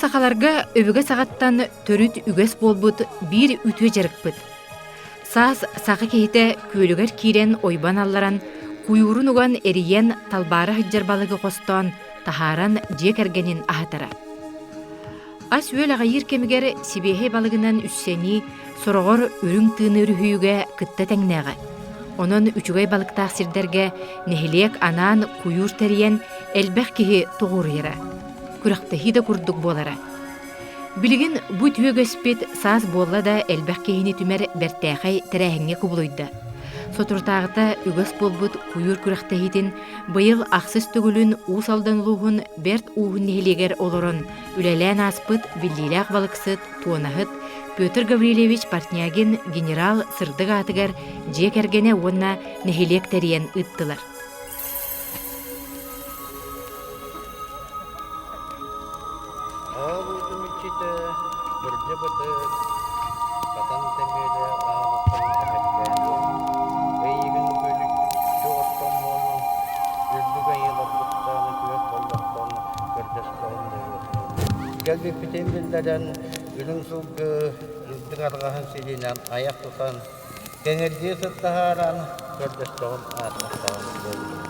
сахаларга өбүгэ саҕаттан төрүт үгэс буолбут биир үтүө дьарыкпыт. Саас саха киһитэ күөлүгэр киирэн ойбон алларан, куйуурун уган эрийэн талбаара сылдьар балыгы хостоон, таһааран дьиэ кэргэнин аһатара. Ас-үөл аҕыйыыр кэмигэр сибиэһэй балыгынан үссэнии сороҕор үрүҥ тыыны өрүһүйүүгэ кытта тэҥнээҕэ. Онон үчүгэй балыктаах сирдэргэ нэһилиэк анаан куйуур тэрийэн элбэх киһи тоҕуоруйара, күрэхтэһии да курдук буолара. Билигин бу үтүө үгэспит саас буолла да элбэх киһини түмэр бэртээхэй тэрээһиҥҥэ кубулуйда. Соторутааҕыта үгэс буолбут куйуур күрэхтэһиитин быйыл ахсыс төгүлүн Уус Алдан улууһун Бэрт Ууһун нэһилиэгэр олорон үлэлээн ааспыт биллиилээх балыксыт, туонаһыт Петр Гаврильевич Портнягин генерал сырдык аатыгар дьиэ кэргэнэ уонна нэһилиэк тэрийэн ыыттылар. Аал уутун иччитэ, бырдьа бытык, хатан тэмиэрэ аалыттан эһэккээн, эйигин күлүччү оттоммуону, үрдүк айыыларбыттан күөх боллохтон көрдөстөҕүм буолуохтун. Кэлбиппитин биллэрэн, үрүҥ сылгы үрдүк арҕаһын силинэн айах тутан, Кэҥэрдии сыттаһааран, көрдөстөҕүм ааттастаҕым буоллун.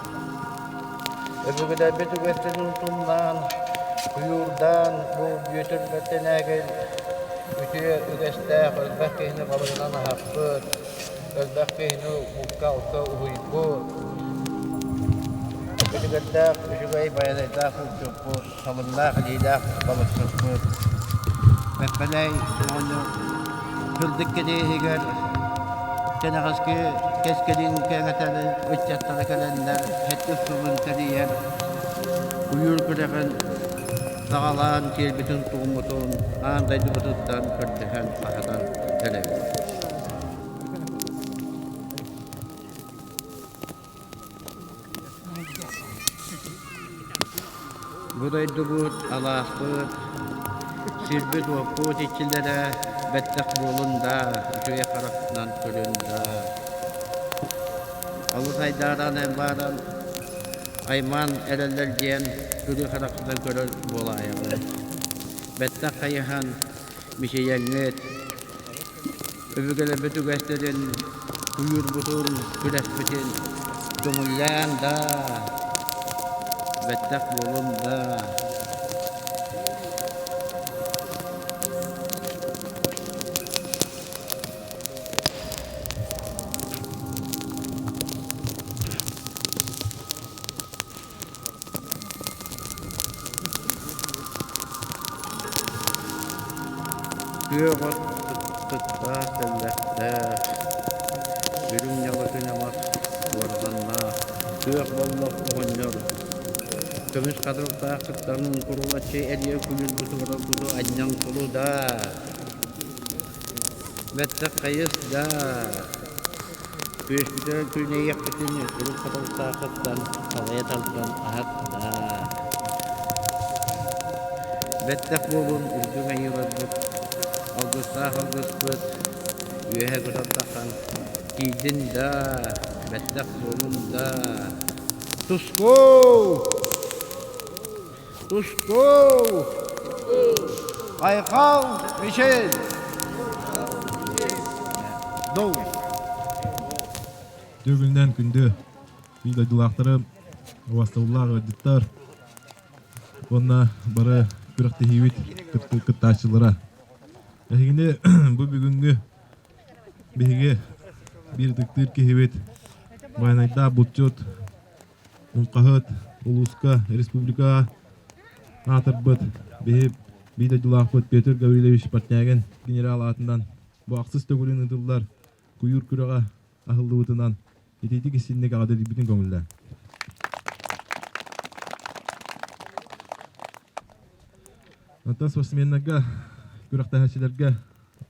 Өбүгэлэрбит үгэстэрин утумнаан, куйуурдаан бу Бүөтүр Бэртэнээгин үтүө үгэстээх элбэх киһини балыгынан аһаппыт, элбэх киһини булка-алка уһуйбут, үлүгэрдээх үчүгэй байанайдаах булчуппут, Салыҥнаах илиилээх балыксыппыт Бэппэлэй оҕонньор сырдык кэриэһигэр кэнэҕэски кэскилин кэҥэтэн ыччаттара кэлэннэр сэттис сылын тэрийэн куйуур күрэҕин саҕалаан киирбитин тугуммутун аан дойдубутуттан көрдөһөн аһатан эрэбит. Бу дойдубут, алааспыт, сирбит-уоппут иччилэрэ бэттэх буолун да, үчүгэй харахтынан көрүн да. Алыс айдааран аймааран аймаан эрэллэр диэн күлүү харахтынан көрөр буолаайаҕын. Бэттэх хайыһан мичийэҥҥит, Өбүгэлэрбит үгэстэрин, куйуурбутун, күрэспитин көҥүллээн да, бэттэх буолун да. Күөх от сыттаах тэллэхтээх, үрүҥ ньалакы ньамах уорҕаннаах, күөх боллох оҕонньор, көмүс хатырыктаах кыттан курулаччы элиэ күлүргүтү анньан кулу даа, бэттэх хайыс даа Күөспүтүгэр күнэйиэхпитин үрүҥ хатылтаахыттан салайа тардан аһатта. Бэттэх буолун үрдүҥ айыыларбыт, алгыстаах алгыспыт үөһэ көтөн тахсан тиийдин да, бэттэх буолун да. Туску! Туску! Айхал Мишель! Дол! Үтүө күндү биир дойдулаахтарым, убастабыллаах ыалдьыттар уонна бары күрэхтэһиибит кыттааччылара. Эһигини бу бүгүҥҥү биһиги биир ытыктыыр киһибит Байанайдаах булчут Муҥхаһыт улууска, республикаҕа аатырбыт биһи биир дойдулаахпыт Петр Гаврильевич Портнягин генерал аатынан бу ахсыс төгүлүн ыытыллар куйуур күрэҕэ аһыллыбытынан итиитик истинник эҕэрдэлиирбитин көҥүллээн. Оттон спортсменнарга, күрэхтэһээччилэргэ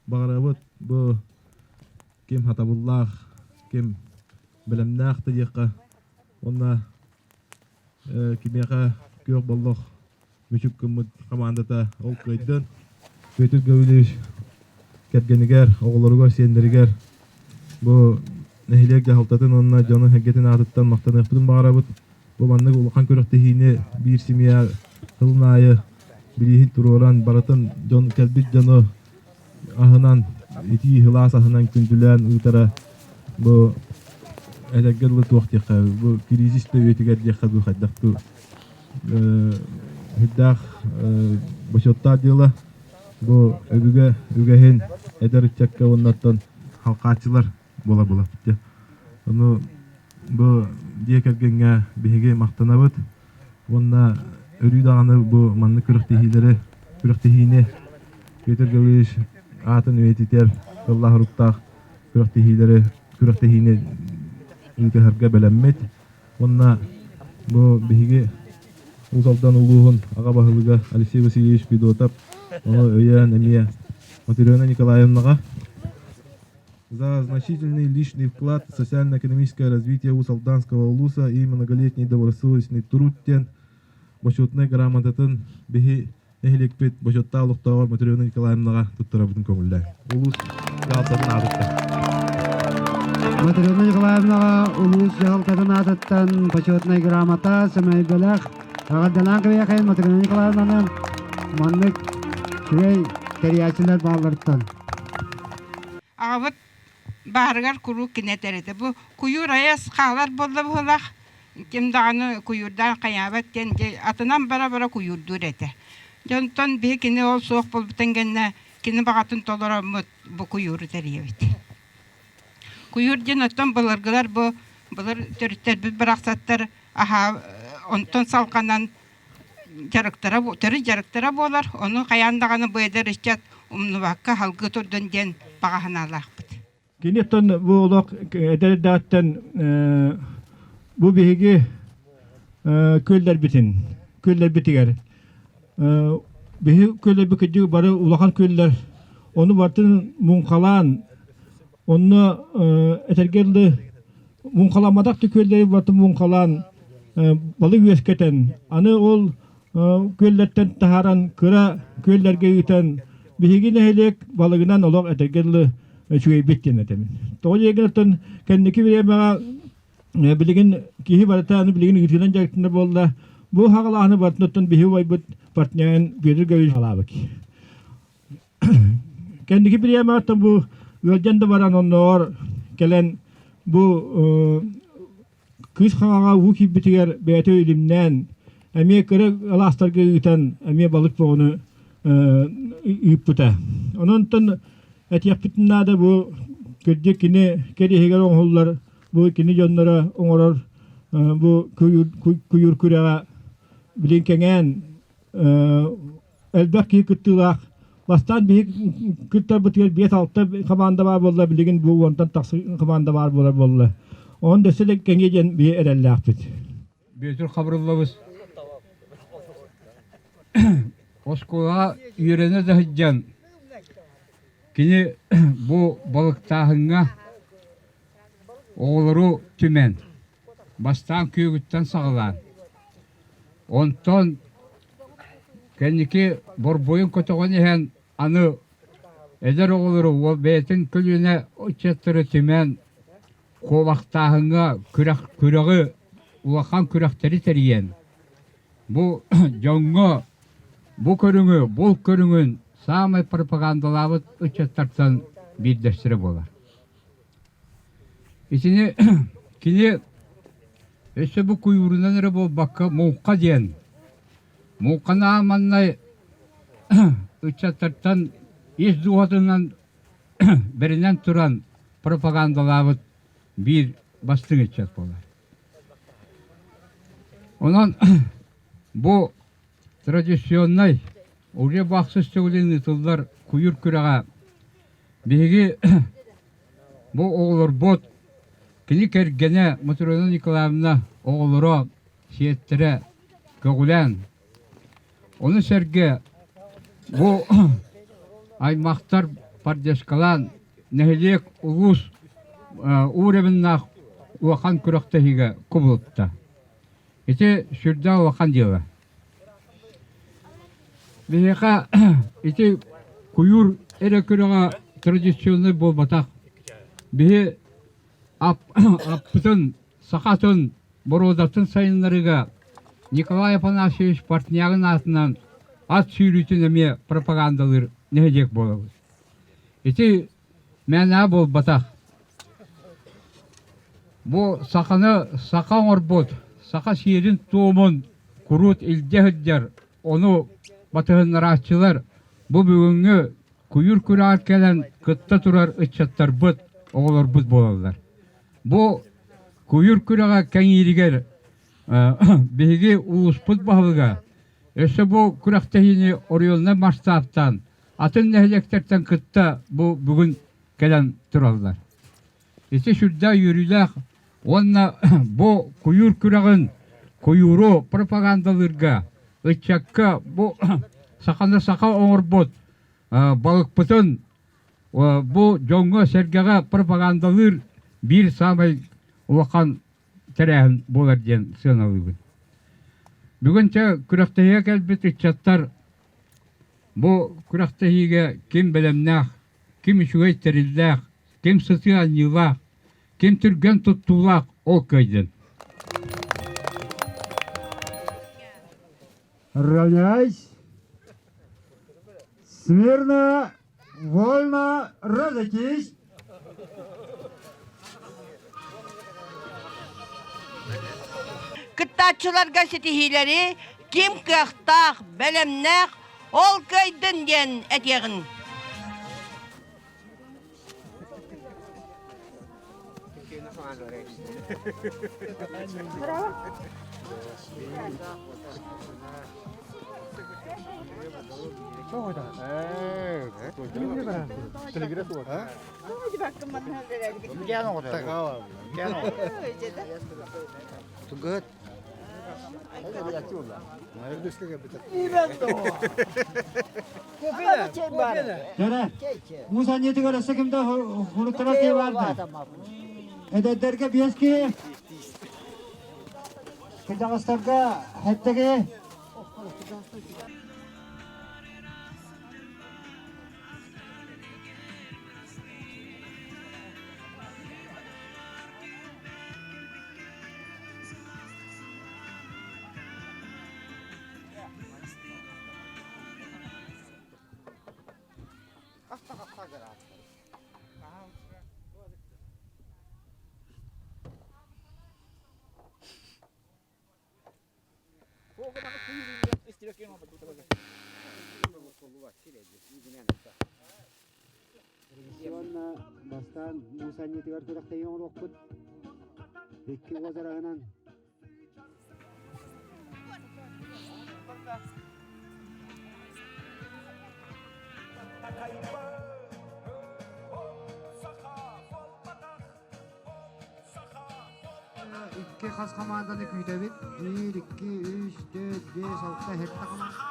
баҕарабыт бу ким хатабыллаах, ким бэлэмнээх да диэххэ Уонна кимиэхэ күөх боллох мүчүк гыммыт хамаандата ол кыайдын. Петр Гаврильевич кэргэнигэр, оҕолоругар, сиэннэригэр бу нэһилиэк дьаһалтатын уонна дьонун-сэргэтин аатыттан махтаныахпытын баҕарабыт. Бу маннык улахан күрэхтэһиини биир семья сылын аайы Бирииһин туруоран барытын дьон кэлбит дьону аһынан итии сылаас аһынан күндүлээн ыытара бу эдэргэ дылы туох диэххэ бу кризис да үйэтигэр диэххэ дуу хайдах дуу сүрдээх бочуоттаах дьыала бу өбүгэ үгэһин эдэр ыччакка уоннаттан халҕааччылар буола буола ону бу дьиэ кэргэҥҥэ биһиги махтанабыт уонна өрүү даҕаны бу маннык күрэхтэһиилэри күрэхтэһиини Петр Гаврильевич аатын үйэтитэр тыллаах уруктаах күрэхтэһиилэри күрэхтэһиини ыытыһарга бэлэммит уонна бу биһиги Уус Алдан улууһун аҕа баһылыга Алексей Васильевич Федотов ону өйөөн эмиэ Матрена Николаевнаҕа за значительный личный вклад в социально-экономическое развитие Уус-Алданского улуса и многолетний добросовестный труд диэн бочуотунай грамотатын биһи нэһилиэкпит бочуоттаах олохтооҕор Матрена Николаевнаҕа туттарабытын көҥүллээн. Улуус дьаһалтатын аатыттан. Матрена Николаевнаҕа улуус дьаһалтатын аатыттан почетнай грамота, сэмэй бэлэх, эҕэрдэлээн кэбиһэхин Матрена Николаевнаны маннык үчүгэй тэрийээччилэр баалларыттан. Аҕабыт баарыгар куруук кини этэр этэ: «Бу куйуур айас хаалар буолла быһыылаах, ким даҕаны куйуурдаан хайаабат» диэн атынан бара-бара куйуурдуур этэ. Дьэ онтон биһи кини ол суох буолбутун кэннэ кини баҕатын толороммут бу куйууру тэрийэбит. Куйуур диэн оттон былыргылар бу былыр төрүттэрбит барахсаттар аһаа онтон салҕанан дьарыктара төрүт дьарыктара буолар, ону хайаан даҕаны бу эдэр ыччат умнубакка салгыы турдун диэн баҕа санаалаахпыт. Киниттэн бу олох эдэр эрдэҕиттэн бу биһиги күөллэрбитин күөллэрбитигэр биһи күөллэрбит кырдьык бары улахан күөллэр ону барытын муҥхалаан онно этэргэ дылы муҥхаламматах да күөллэри барытын муҥхалаан балык үөскэтэн аны ол күөллэртэн таһааран кыра күөллэргэ ыытан биһиги нэһилиэк балыгынан олох этэргэ дылы үчүгэйбит диэн этэбин. Тоҕо диэгин кэнники бириэмэҕэ билигин киһи барыта аны билигин ыытыынан дьарыктанар буолла. Бу хаҕалааһыны барытын биһи убайбыт партнерын Петр Гаврилович хаалаабыт. Кэнники бириэмэҕиттэн бу ыалдьан да баран оннооҕор кэлэн бу кыыс хаҥаҕа уу киирбитигэр бэйэтэ илимнээн эмиэ кыра алаастарга ыытан эмиэ балык боҕуну ыыппыта. Онон этиэхпитин наада бу кырдьык кини кэриэһигэр оҥоһуллар бу кини дьонноро оҥорор бу куйуур күрэҕэ билин кэҥээн элбэх киһи кыттыылаах. Бастаан биһиги кыттарбытыгар 5-6 хамаанда баар буолла, билигин бу уонтан тахса хамаанда баар буолар буолла. Онон өссө да кэҥиэ диэн биһи эрэллээхпит. Бүөтүр Хабырыллабыс оскуолаҕа үөрэнэ да сылдьан кини бу балыктааһыҥҥа оҕолору түмэн бастаан күөгүттэн саҕалаан онтон Кэнники борбуйун көтөҕөн иһэн аны эдэр оҕолору уол бэйэтин көлүөнэ ыччаттары түмэн куобахтааһыҥҥа күрэх күрэҕи улахан күрэхтэри тэрийэн бу дьоҥҥо бу көрүҥү булт көрүҥүн саамай пропагандалаабыт ыччаттартан биирдэстэрэ буолар. Итини кини өссө бу куйуурунан эрэ буолбакка муҥха диэн муҥханы ааманнай ыччаттартан ис дууһатынан бэринэн туран пропагандалаабыт биир бастыҥ ыччат буолар. Онон бу традиционнай уже бахсыс төгүлүн ыытыллар куйуур күрэҕэ биһиги Бу оҕолорбут, кини кэргэнэ Матрена Николаевна оҕолоро, сиэттэрэ көҕүлээн, ону сэргэ бу аймахтар поддержкалаан нэһилиэк улуус уровеннаах улахан күрэхтэһиигэ кубулутта. Ити сүрдээх улахан дьыала. Биһиэхэ ити куйуур эрэ күрэҕэ традиционнай буолбатах. Биһи аппытын, сахатын, боруодатын сайыннарыыга Николай Афанасьевич Портнягин аатынан ат сүүрүүтүн эмиэ пропагандалыыр нэһилиэк буолабыт. Ити мээнэ буолбатах. Бу саханы саха оҥорбут, саха сиэрин-туомун куруут илдьэ сылдьар, ону батыһыннарааччылар бу бүгүҥҥү куйуур күрэҕэр кэлэн кытта турар ыччаттарбыт, оҕолорбут буолаллар. Бу куйуур күрэҕэ кэҥииригэр биһиги улууспут баһылыга өссө бу күрэхтэһиини оройуоннай масштабтаан атын нэһилиэктэртэн кытта бу бүгүн кэлэн тураллар. Ити сүрдээх үөрүүлээх уонна бу куйуур күрэҕин куйууру пропагандалыырга ыччакка бу саханы саха оҥорбут балыкпытын бу дьоҥҥо-сэргэҕэ пропагандалыыр биир саамай улахан тэрээһин буолар диэн сыаналыыбын. Бүгүн чэ күрэхтэһиигэ кэлбит ыччаттар бу күрэхтэһиигэ ким бэлэмнээх, ким үчүгэй тэриллээх, ким сытыы анньыылаах, ким түргэн туттуулаах ол кыайдын. Равняйсь! Смирно! Вольно! Разойтись! Кыттааччыларга ситиһиилэри ким кыахтаах, бэлэмнээх, ол кыайдын диэн этиэҕин. Дьэрэ, муус анньыытыгар өссө ким да хуруттарар киһи баар да? Эдэрдэргэ биэс киһи, кырдьаҕастарга сэттэ киһи. Уонна бастаан муус анньыытыгар күрэхтэһии оҥоруохпут. Икки уозараһынан Икки хас хамаанданы күүтэбит. Биир, икки, үс, түөрт, биэс, алта, сэттэ хамаанда.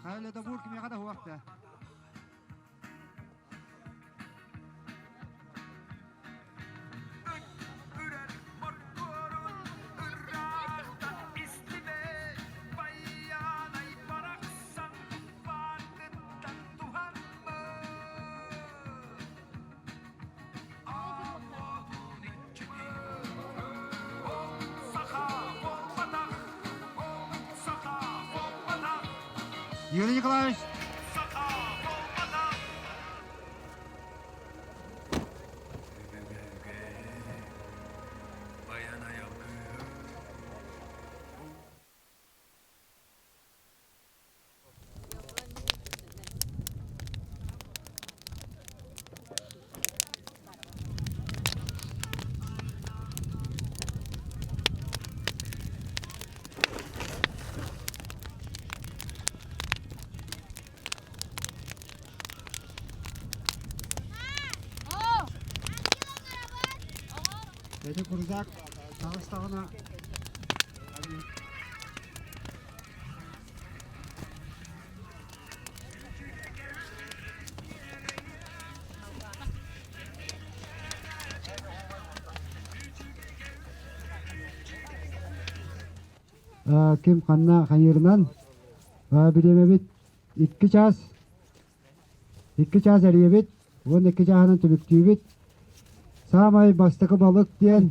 Хайа ледобур кимиэхэ да суох да. Юрий Николаевич. Ити курдак таҕыстаҕына Ким ханна хайыырынан бириэмэбит 2 чаас 2 чаас эрийэбит уонна 2 чааһынан түмүктүүбүт. Саамай бастакы балык диэн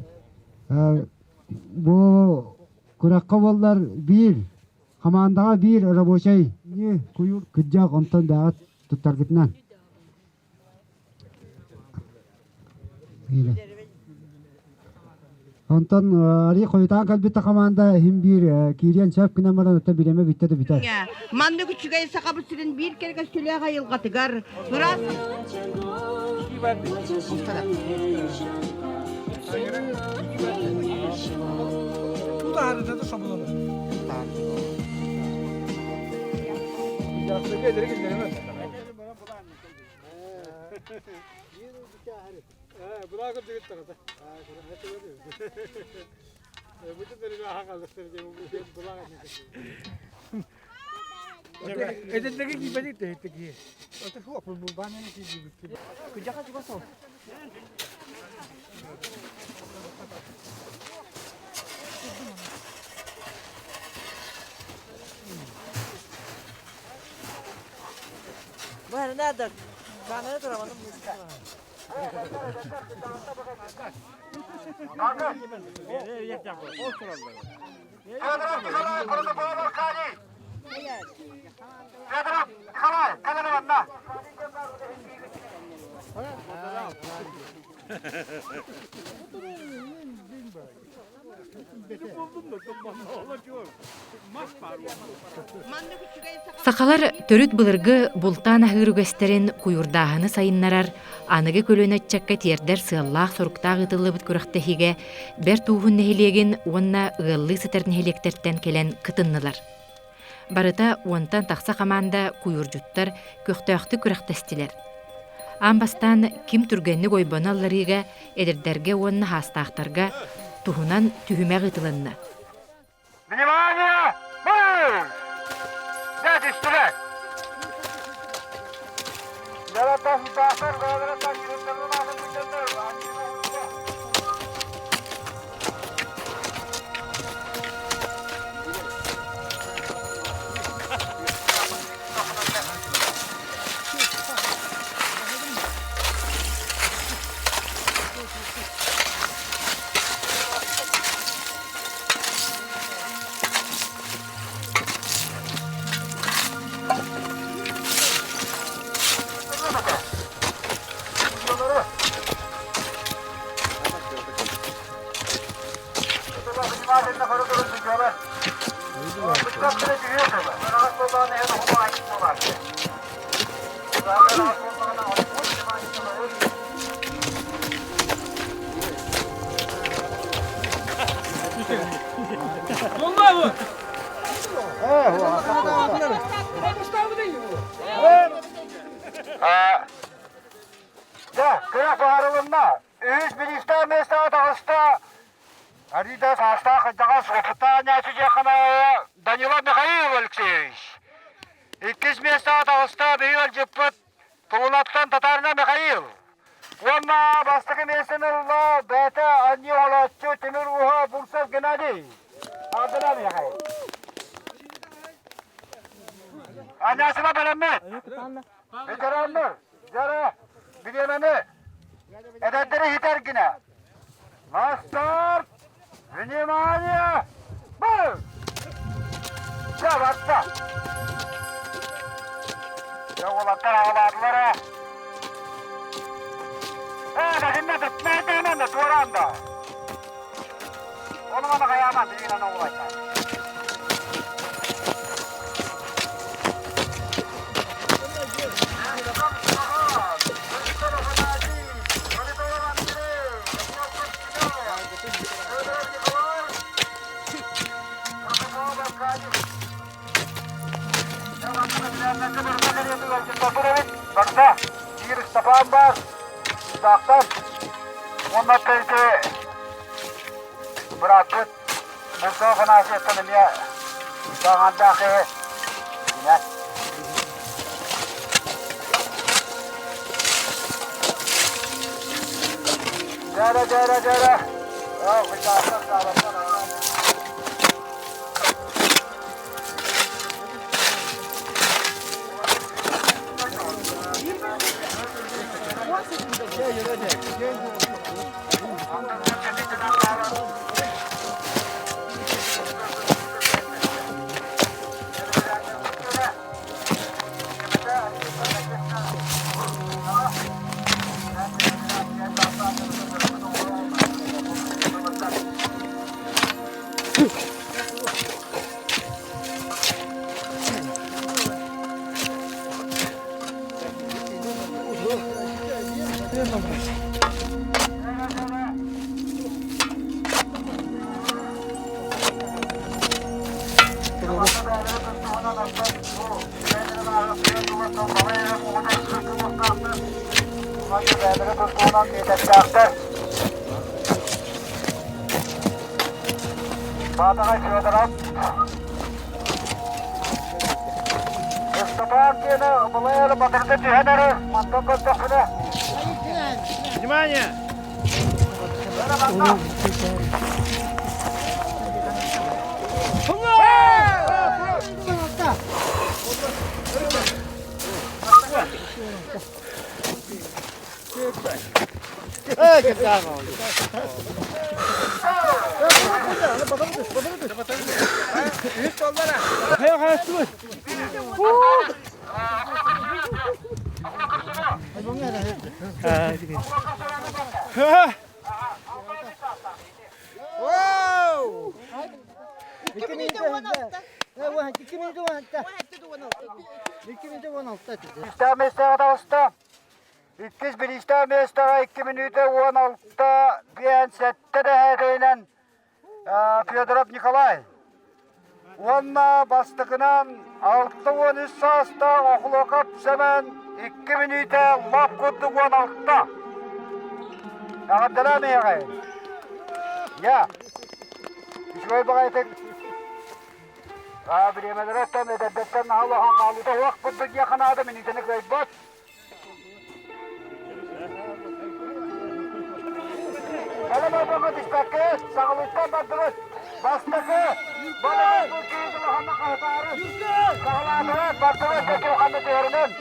бу күрэххэ буоллар биир хамаандаҕа биир рабочай куйуур кыдьаах онтон бэҕэт туттаргытынан. Онтон арый хойутаан кэлбит да хамаанда иһин биир киириэн сөп гынан баран оттон бириэмэ бүттэ да бүтэр. Маннык үчүгэй Сахабыт сирин биир кэрэ көстүүлээх айылҕатыгар ыраас Сахалар төрүт былыргы бултаан аһыыр үгэстэрин куйуурдааһыны сайыннарар, аныгы көлүөнэ ыччакка тиэрдэр сыаллаах-соруктаах ыытыллыбыт күрэхтэһиигэ Бэрт Ууһун нэһилиэгин уонна ыаллыы сытар нэһилиэктэртэн кэлэн кытыннылар. Барыта уонтан тахса хамаанда куйуурдьуттар көхтөөхтүк күрэхтэстилэр. Аан бастаан ким түргэнник ойбону алларыыга эдэрдэргэ уонна хаастаахтарга туһунан түһүмэх ыытылынна. Внимание! Марш! Дядя стрелять! Дьэ, кыра быһаарылынна. Үһүс министр миэстэҕэ таҕыста Арида саастаах кырдьаҕас опыттаах анньааччы дьиэххэ Данила Михаил Алексеевич. Иккис миэстэҕэ таҕыста биһиги ыалдьыппыт Тулунаттан Татарина Михаил. Уонна бастакы миэстэни ылла бэйэтэ анньыы оҥорооччу Тимир Ууһа Бурцев Геннадий. Ардына Михаил. Анньааччыла бэлэммит. Ветераннар, дьара, бириэмэни эдэрдэри иһитэр гинэ. На старт! Внимание! Марш! Дьэ, барда! Дьэ, уолаттар аҕалаатылар ээ. Ээ, бэһиннэ тэтмэйдээмэн да туораан да. Ону маны хайааман билигин аны уолайдар. Барда биир Ыстапаан баар, Ыстаахтан уонна ити бырааппыт Бурцев Афанасьевтан эмиэ сааҥардаах киһи Дьиҥэ. Дьэрэ, дьэрэ, дьэрэ. Баатаҕай Федоров Ыстапаан диэни былайары батырда түһэн эрэ, мантан көрдөхпүнэ. Внимание! Миэстэҕэ Иккис бириистээх миэстэҕэ 2 мүнүүтэ 16 диэн сэттэ дэһээтэйинэн Федоров Николай уонна бастакынан 63 саастаах Охлоков Сэмэн 2 мүнүүтэ лап курдук 16. Эҕэрдэлээ миэхэ. Я. Үчүгэй баҕайытык бириэмэлэрэттэн эдэрдэттэн наһаа улахан хаалыыта суох курдук диэххэ наада мүнүүтэни кыайбат. Кэлэн ойбоҥҥо түспэккэ, саҕалыттан бардыбыт. Бастакы балыгы булчуйу улаханна хаһытаары саҕалаатылар, бардыбыт кэкил ханна түһэринэн.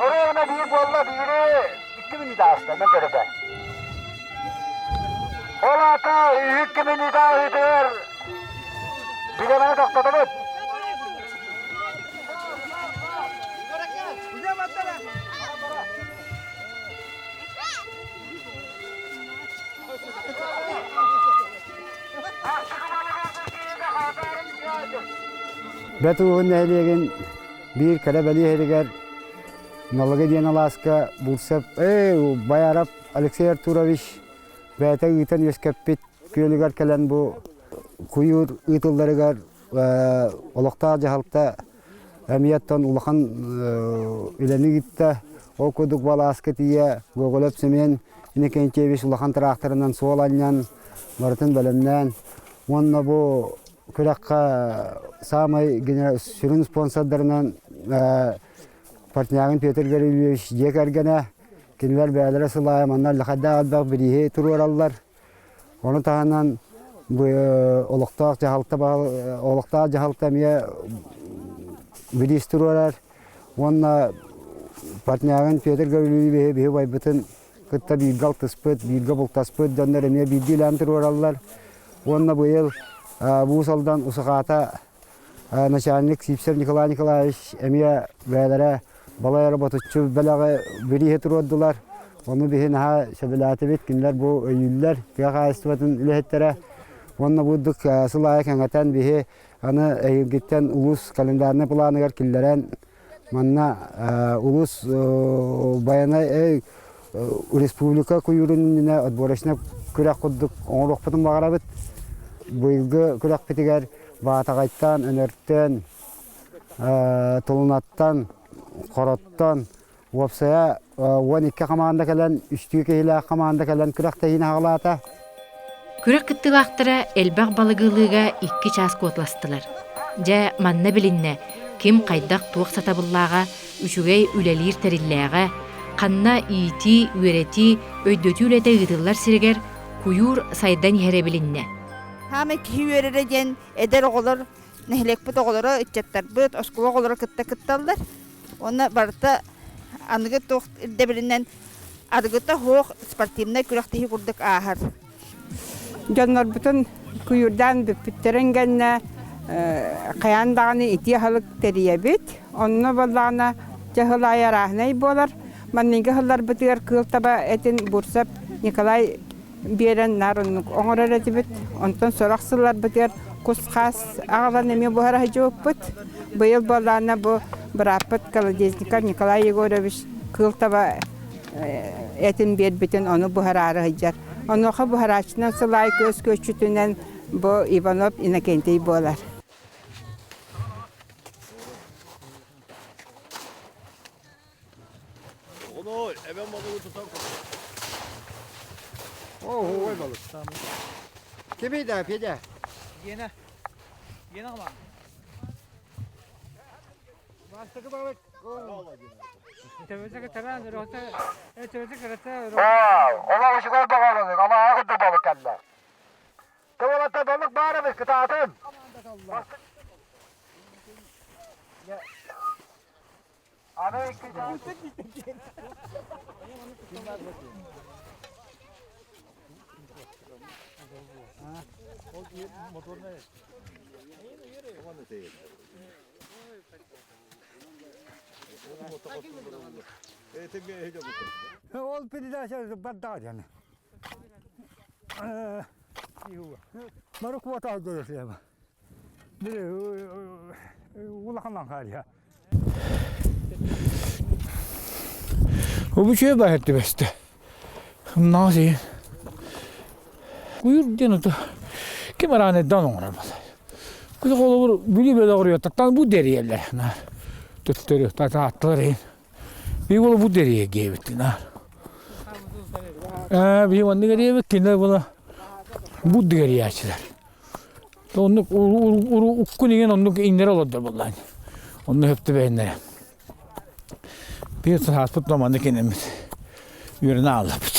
Оруобуна биир буолла, биири 2 мүнүүтэ ааста, мен көрөбө. Ол аата 2 мүнүүтэ ааһыытыгар билэмэни тохтотобут. Бэт ууһун нэһилиэгин биир кэрэ бэлиэ иһигэр Налыгы диэн алааска Бурцев Байаров Алексей Артурович бэйэтэ ыытан үөскэппит күөлүгэр кэлэн бу куйуур ыытылларыгар олохтоох дьаһалта эмиэ оттон улахан үлэни ыытта. Ол курдук балааска тиийэ Гоголев Семен Иннокентьевич улахан тыраахтарынан суол анньан, барытын бэлэмнээн уонна бу күрэххэ саамай сүрүн спонсордарынан Портнягин Петр Гаврильевич дьиэ кэргэнэ, кинилэр бэйэлэрэ сыл аайы манна хайдах элбэх бирииһи туруораллар. Ону таһынан олохтоох дьаһалта олохтоох дьаһалта эмиэ бириис туруорар уонна партнерын Петр Гаврильевиһы биһи убайбытын кытта бииргэ алтыспыт, бииргэ бултаспыт дьоннор эмиэ биирдиилээн туруораллар. Уонна быйыл Уус Алдан Усукаата начальник Сивцев Николай Николаевич эмиэ бэйэлэрэ балай эрэ ботуччу бэлэҕи бирииһи туруордулар. Ону биһи наһаа сөбүлээтибит. Кинилэр бу өйүүллэр, тыа хаһаайыстыбатын үлэһиттэрэ. Уонна бу курдук сыл аайы кэҥэтэн биһи аны эһиилгиттэн улуус календарнай планыгар киллэрэн манна улуус байанай республика куйуурун иннинэ отборочнай күрэх курдук оҥоруохпутун баҕарабыт. Быйылгы күрэхпитигэр Баатаҕайтан, Өнөртөн, Тулунаттан, Хороттон уопсайа 12 хамаанда кэлэн, үстүү киһилээх хамаанда кэлэн күрэхтэһиини аҕалаата. Күрэх кыттыылаахтара элбэх балыгы ылыыга 2 чаас куоталастылар. Дьэ, манна билиннэ, ким хайдах туох сатабыллааҕа, үчүгэй үлэлиир тэриллээҕэ, ханна иитии, үөрэтии, өйдөтүү үлэтэ ыытыллар сиригэр куйуур сайдан иһэрэ билиннэ. Хаамай киһи үөрэрэ диэн эдэр оҕолор, нэһилиэкпит оҕолоро, ыччаттарбыт, оскуола оҕолоро кытта кытталлар. Уонна барыта Аныгы туох ирдэбилинэн арыгыта суох спортивнай күрэхтэһии курдук ааһар. Дьоннорбутун куйуурдаан бүппүттэрин кэннэ хайаан даҕаны итии аһылык тэрийэбит. Онно буоллаҕына дьэ сыл аайы арааһынай буолар. Манныгы сылларбытыгар кыыл таба этин Бурцев Николай биэрэн наар оннук оҥорор этибит. Онтон сорох сылларбытыгар кус-хаас аҕалан эмиэ буһара сылдьыбыппыт. Быйыл буоллаҕына бу бырааппыт Колодезников Николай Егорович кыыл таба этин биэрбитин ону буһараары сылдьар. Онуоха буһарааччынан сылаай күөс күөччүтүнэн бу Иванов Иннокентий буолар. Ой балык. Кимий да, Федя? Гена. Гена қылам. Бастакы балык. Ола үчүгэй баҕаланык, ама ааҕыт да балык кэллэ. Тывалата балык баар эбит, кытаатын. Аны Ол передача бардаҕа диэн. Марыкуота көрөсүөм. Улахан хаалыа. Обучуя баһар түбэстэ. Наси. Куйур диэн ото ким араан эрдээн оҥорор буолар. Куйу холобур Бүлүү бөлөҕөр уйаттаттан бу дэрийэллэр. Төттөрү татааттылар иһин. Би була бу дэрийэ диэбиттин. Ээ би маннык эрийэбит кинилэр була бу дэрийээччилэр. Оннук уккун иҥэн оннук иҥнэри олордор буоллаан. Онно хөптө бэйэннэрэ. Биир сааспыт да маннык инэммит үөрэнэ ааллаппыт.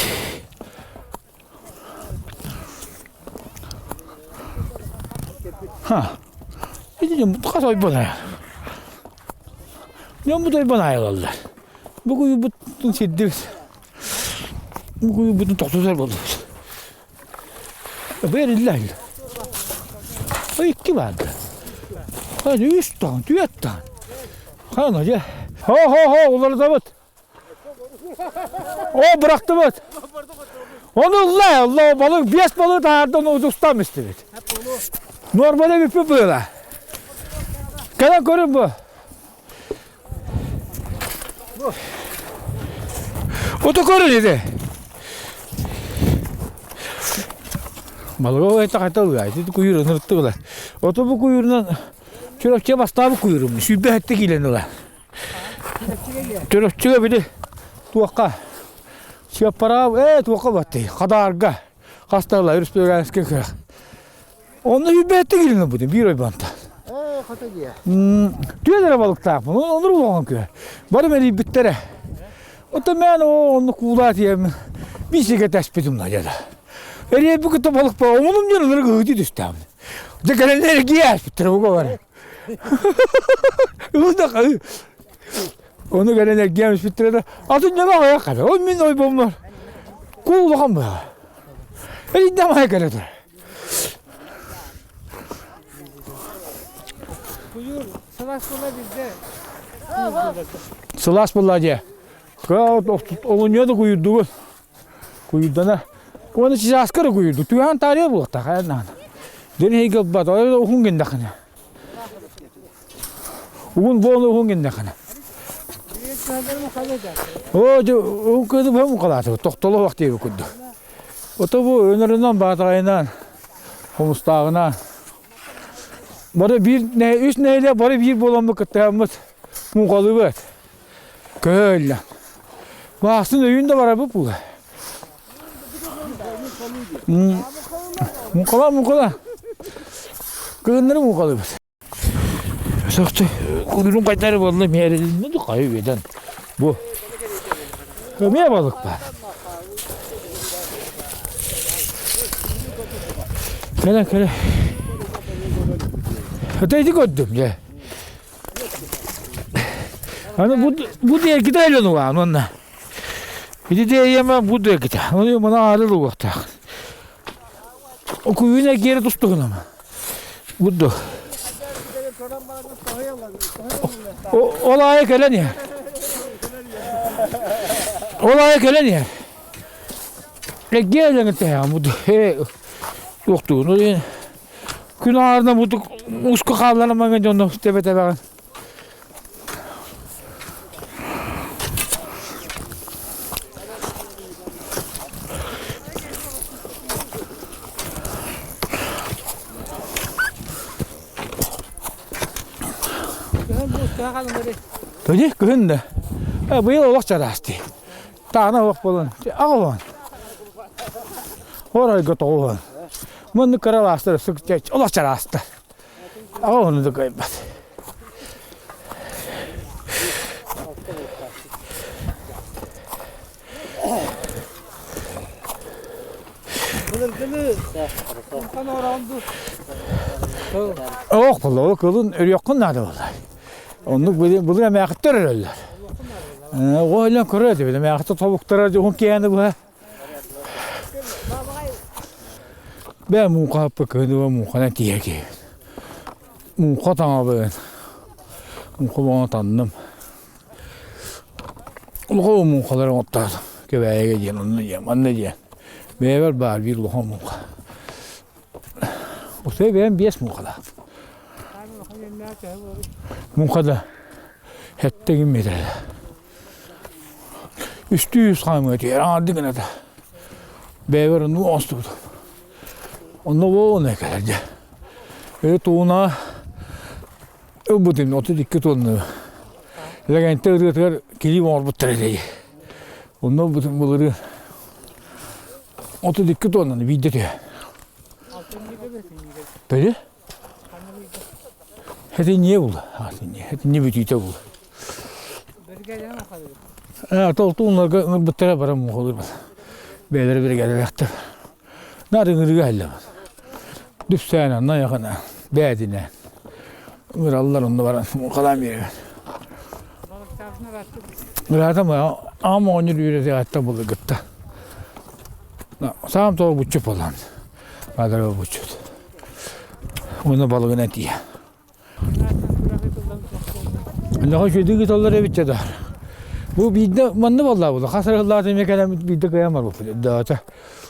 Ха. Ити хас ойбон айа. Дьон бу ойбон айылаллар. Бу куйбутун сирдибит. Бу куйбутун тохтотор буоллубут. Бериллэр. Икки барды. Үс таҕын, түөрт таҕын. Хана дьэ. Хо-хо-хо, уларытабыт. О, бырахтыбыт. Onu ылла, ылла, балык, биэс балык таһаардан удустан истибит. Нормально бүппүт быһыла. Кэлэн көрүн бу. Ото көрүн иди. Балыга это хотел, ити куйур ыныртты Ото бу куйурунан Чурапчы бастаабы куйурум, сүүрбэ хэттэ киилэн ыла. Чурапчыга били туохха Сыаппараав ээ туохха батты Хадаарга хасталла Өрөспүүбүлүкэ кыах. Онно сүүрбэһэттэ киилэн ылбытым биир ойбонтон. Ээ, хото дии. Түөн эрэ балыктаахпын, оннур улахан күө. Бары мэлийбиттэрэ. Оттон мен онну куулаа тиэмин биир сиргэ тэспитим надяда. Эриэппи кытта балык ба, омунум диэн ынырык ыһыытыы түстээбин. Дьэ кэлэннэр эргийэ ааспыттара буга бары. Ылы Ону кэлэн эргийэн испиттэрэ да, атын дьоно аҕыйах хата. Ол мин ойбоммор куул улахан быһа. Эрийдэм аҕай кэлэ турар. Куйуур сылаас була бизде. Сылаас буолла дии. Олунньуга да куйурдугун. Куйурдана. Уонна чычааска да куйурду. Түһээн таарыйа буолуохтаах айаннаан. Дэн эһиги ылбат. Уһун гыннахына. Угун буолу уһун гыннахына. Оо, дьэ, уһун кыды бу мукалааты. Тохтоло вакты курдук. Ото бу өнөрүнэн баатаҕайынан хомустааҕынан бары биир үс нэһилиэк бары биир буоламмыт кыттыһаммыт муҥхалыыбыт. Көһө Баахсын өйүн да барабыт була. Муҥхала муҥхала. Кыһыннары муҥхалыыбыт. Сөхтө кулунун кайтары буолла мээрилинне ду кайы үйеден. Бу. Эмиэ балык бар. Кэлэ кэлэ. Өтөйдү көрдүм дьэ. Аны бу бу диэкитэ өлөн улаан уонна. Ити диэйэмэ бу диэкитэ. Оны мана аары лугуохтаах. Күйүнэ киэри тустугунама. Будду. Ол аайы кэлэн иһэр. Ол аайы кэлэн иһэр. Эргиэ өлөҥ тэһэҕин буду. Туохтугун күн аарына бутук мууску хаалларан маҥан дьонно тэбэ-тэбэҕин. Көдьү күһүн да. Быйыл олох чараас дии. Таана олох буолан, аҕалан. Оройго тоҕуһан. Маннык кыралаастар олох чараастар. Аҕа ону да кыайбат. Ох, буолла, кылын өрүөххүн наада буолла. Оннук былыр эмээхиттэр өрөллөр. Оҕо өлөн көрөр этибит, эмээхиттэр тобуктара уһун киэһэни быһа. Бээ муҥха аппы кыһыныба муҥханан тиийэ киһибин. Муҥха таҥабын. Муҥха буолан танным. Улахан муҥхалары оҥоттоотум. Кэбээйигэ диэн, онно диэн, манна диэн. Бэйэбэр баар биир улахан муҥха. Усуй бэйэм биэс муҥхалаах. Муҥха да сэттэ гиммитэ. Үстүү үс хаамыа түһэр, аҥарды гыната. Бэйэбэр оннук оҥостубутум. Онно буолуон кэлэр дьэ. Ө тууна ылбытым 32 тонна. Лэгэнтэ ырыатыгар килиип оҥорбуттар этэ. Онно ылбытым былырыын 32 тоннаны биирдэ түһэ. Били? Этинньиэ була. Этинньиэ бүтүүтэ була. Толтууннарга ыҥырбыттара баран муҥхалыыр бэйэлэрэ биригээдэлээхтэр. Наар ыҥырыыга иһиллэбин. Дүпсээнэ, найахына, бээтинэ ыҥыраллар онно баран муҥхалаан биэрэбин. Ыраатам аҕам оҕонньор үөрэтиэҕиттэн былыргытта. Саам тоҕо буччу буолан. Баадара буччут. Уонна балыгынан тиийэ. Оннооҕо үчүгэйдик ыыталлар эбит да. Бу биирдэ манна буоллаа хас арыгылаата эмиэ кэлэн биирдэ кыайан барбыппыт даата.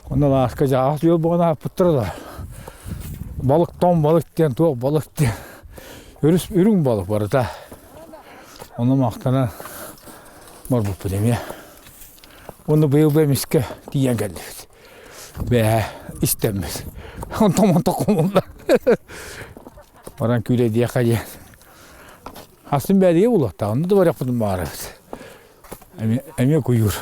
Онно лааска дьаах үөл буолан ааппыттара да. Балык тоҥ балык диэн туох балык диэн. Өрүс үрүҥ балык барыта. Ону махтана барбыппыт эмиэ. Уонна быйыл бу эмискэ тиийэн кэллибит. Бээ, истэммит. Онтон онтон хомулла. Баран күүлэйдиэххэ диэн. Астын бээлигэ булуохтаах, онно да барыахпытын баҕарабыт. Эмиэ, эмиэ куйуур.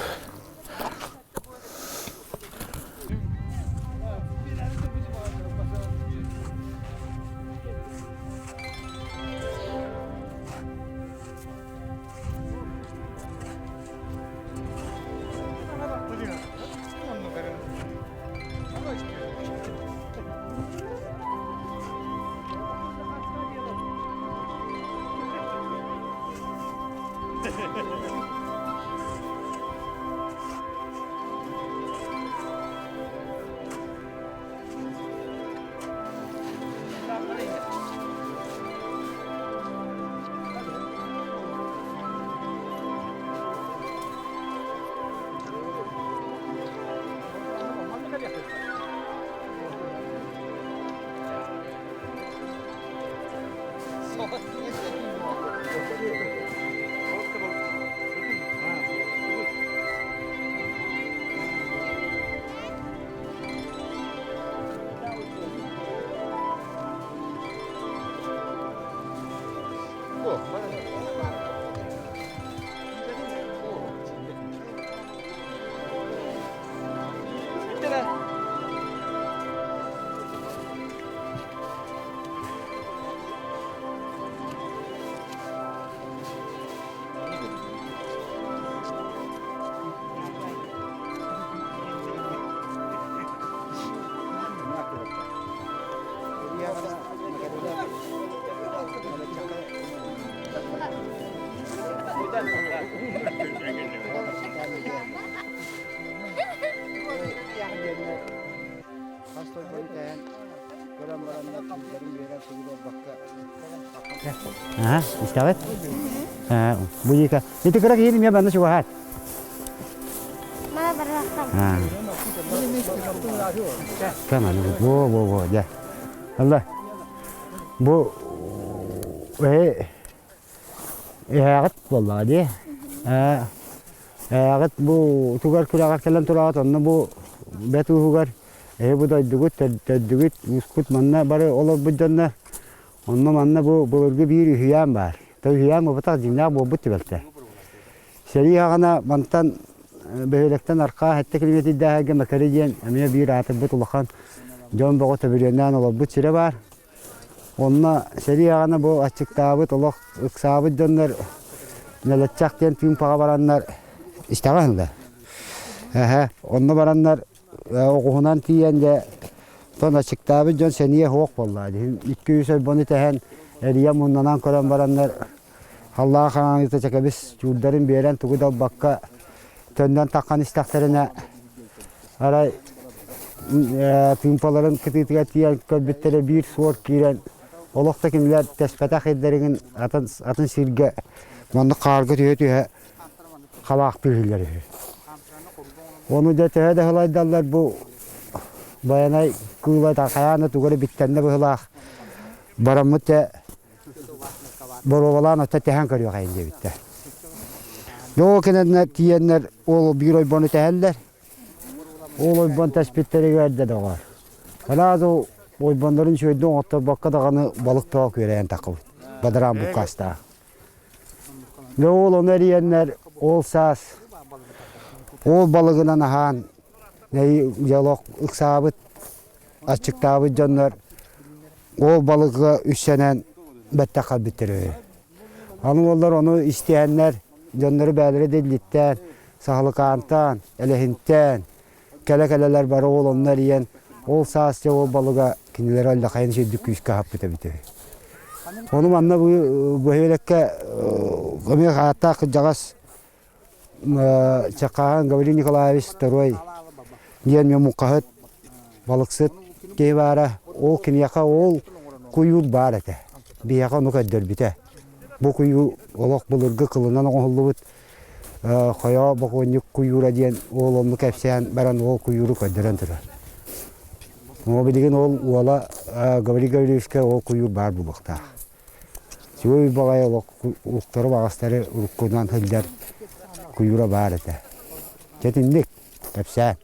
ойбону тэһэн көрөн бараннар түүллэрин биэрэн тугу да ылбакка Аха, истэҕит? Бу дика. Ити кыра киһини эмиэ манна чугаһаат. Кэмэн, во во во, дьэ. Алла. Бу э эһээҕит буоллаҕа дии. Эһээҕит бу тугар күрэҕэр кэлэн тураҕыт, онно бу бэт ууһугар эһи бу дойдугут, төрдүгүт, ууспут манна бары олорбут дьоннор Онно манна бу былыргы биир үһүйээн баар. То үһүйээн буолбатах дьиҥнээх буолбут түбэлтэ. Сэрии аҕана мантан бөһүөлэктэн архаа сэттэ километрдээһэргэ Мэкэри диэн эмиэ биир аатырбыт улахан дьон бөҕө төбүрүөннээн олорбут сирэ баар. Онно сэрии аҕана бу аччыктаабыт, олох ыксаабыт дьоннор Нэлэччэх диэн тыымпаҕа бараннар истэҕин да? Эһэ, онно бараннар оҕуһунан тиийэн дьэ тон аччыктаабыт дьон сэниэ суох буолла икки-үс ойбону тэһэн эрийэ муннанан көрөн бараннар халлаан хараҥаныыта чэкэбис чуурдарын биэрэн тугу да ылбакка төннөн таххан истэхтэринэ арай тыымпаларын кытыытыгар тиийэн көрбүттэрэ биир суор киирэн олох да кинилэр тэспэтэх ирдэригин атын атын сиргэ маннык хаарга түһэ-түһэ халаахтыы иһиллэр үһү. Ону дьэ төһө да сылайдаллар бу Байанай кыыла хайаан да тугу эрэ биттэннэ быһыылаах бараммыт дьэ боруобалаан отто тэһэн көрүөхэйин диэбиттэр. Дьэ кэнэннэр тиийэннэр ол биир ойбону тэһэллэр. Ол ойбон тэспиттэригэр да доҕор. Сразу ойбоннорун үчүгэйдик оҥотторбокко даҕаны балык тоҕо күөрэйэн таххыбыт. Бадараан буккаастаах. Дьэ ол ону эрийэннэр ол саас ол балыгынан аһаан дьэ олох ыксаабыт, аччыктаабыт дьоннор ол балыгы үссэнэн бэттэх хаалбыттар үһү. Аны уоллар ону истиһэннэр дьоннору бээлэрэ дэллиттээн, саһылыкаантаан, элэһинтээн кэлэ-кэлэлэр бары ол онно эрийэн, ол саас дьэ ол балыга кинилэри алдьархайын сирдик күүскэ аһаппыт эбит үһү. Ону манна бу бөһүөлэккэ эмиэ ааттаах кырдьаҕас Чакааһын Гаврил Николаевич Второй диэн муҥхаһыт, балыксыт киһи баара. Ол киниэхэ ол куйуур баар этэ. Биһиэхэ ону көрдөрбүтэ. Бу куйуур олох былыргы кылынан оҥоһуллубут Хойоо бокуонньук куйуура диэн уол онну кэпсээн баран уол куйууру көрдөрөн турар. Ол билигин ол уола Гаврил Гаврильевичка ол куйуур баар буолуохтаах. Үчүгэй баҕайы олох уктары баҕастары уруккунан сылдьар куйуура баар этэ. Дьэ итинник кэпсээн.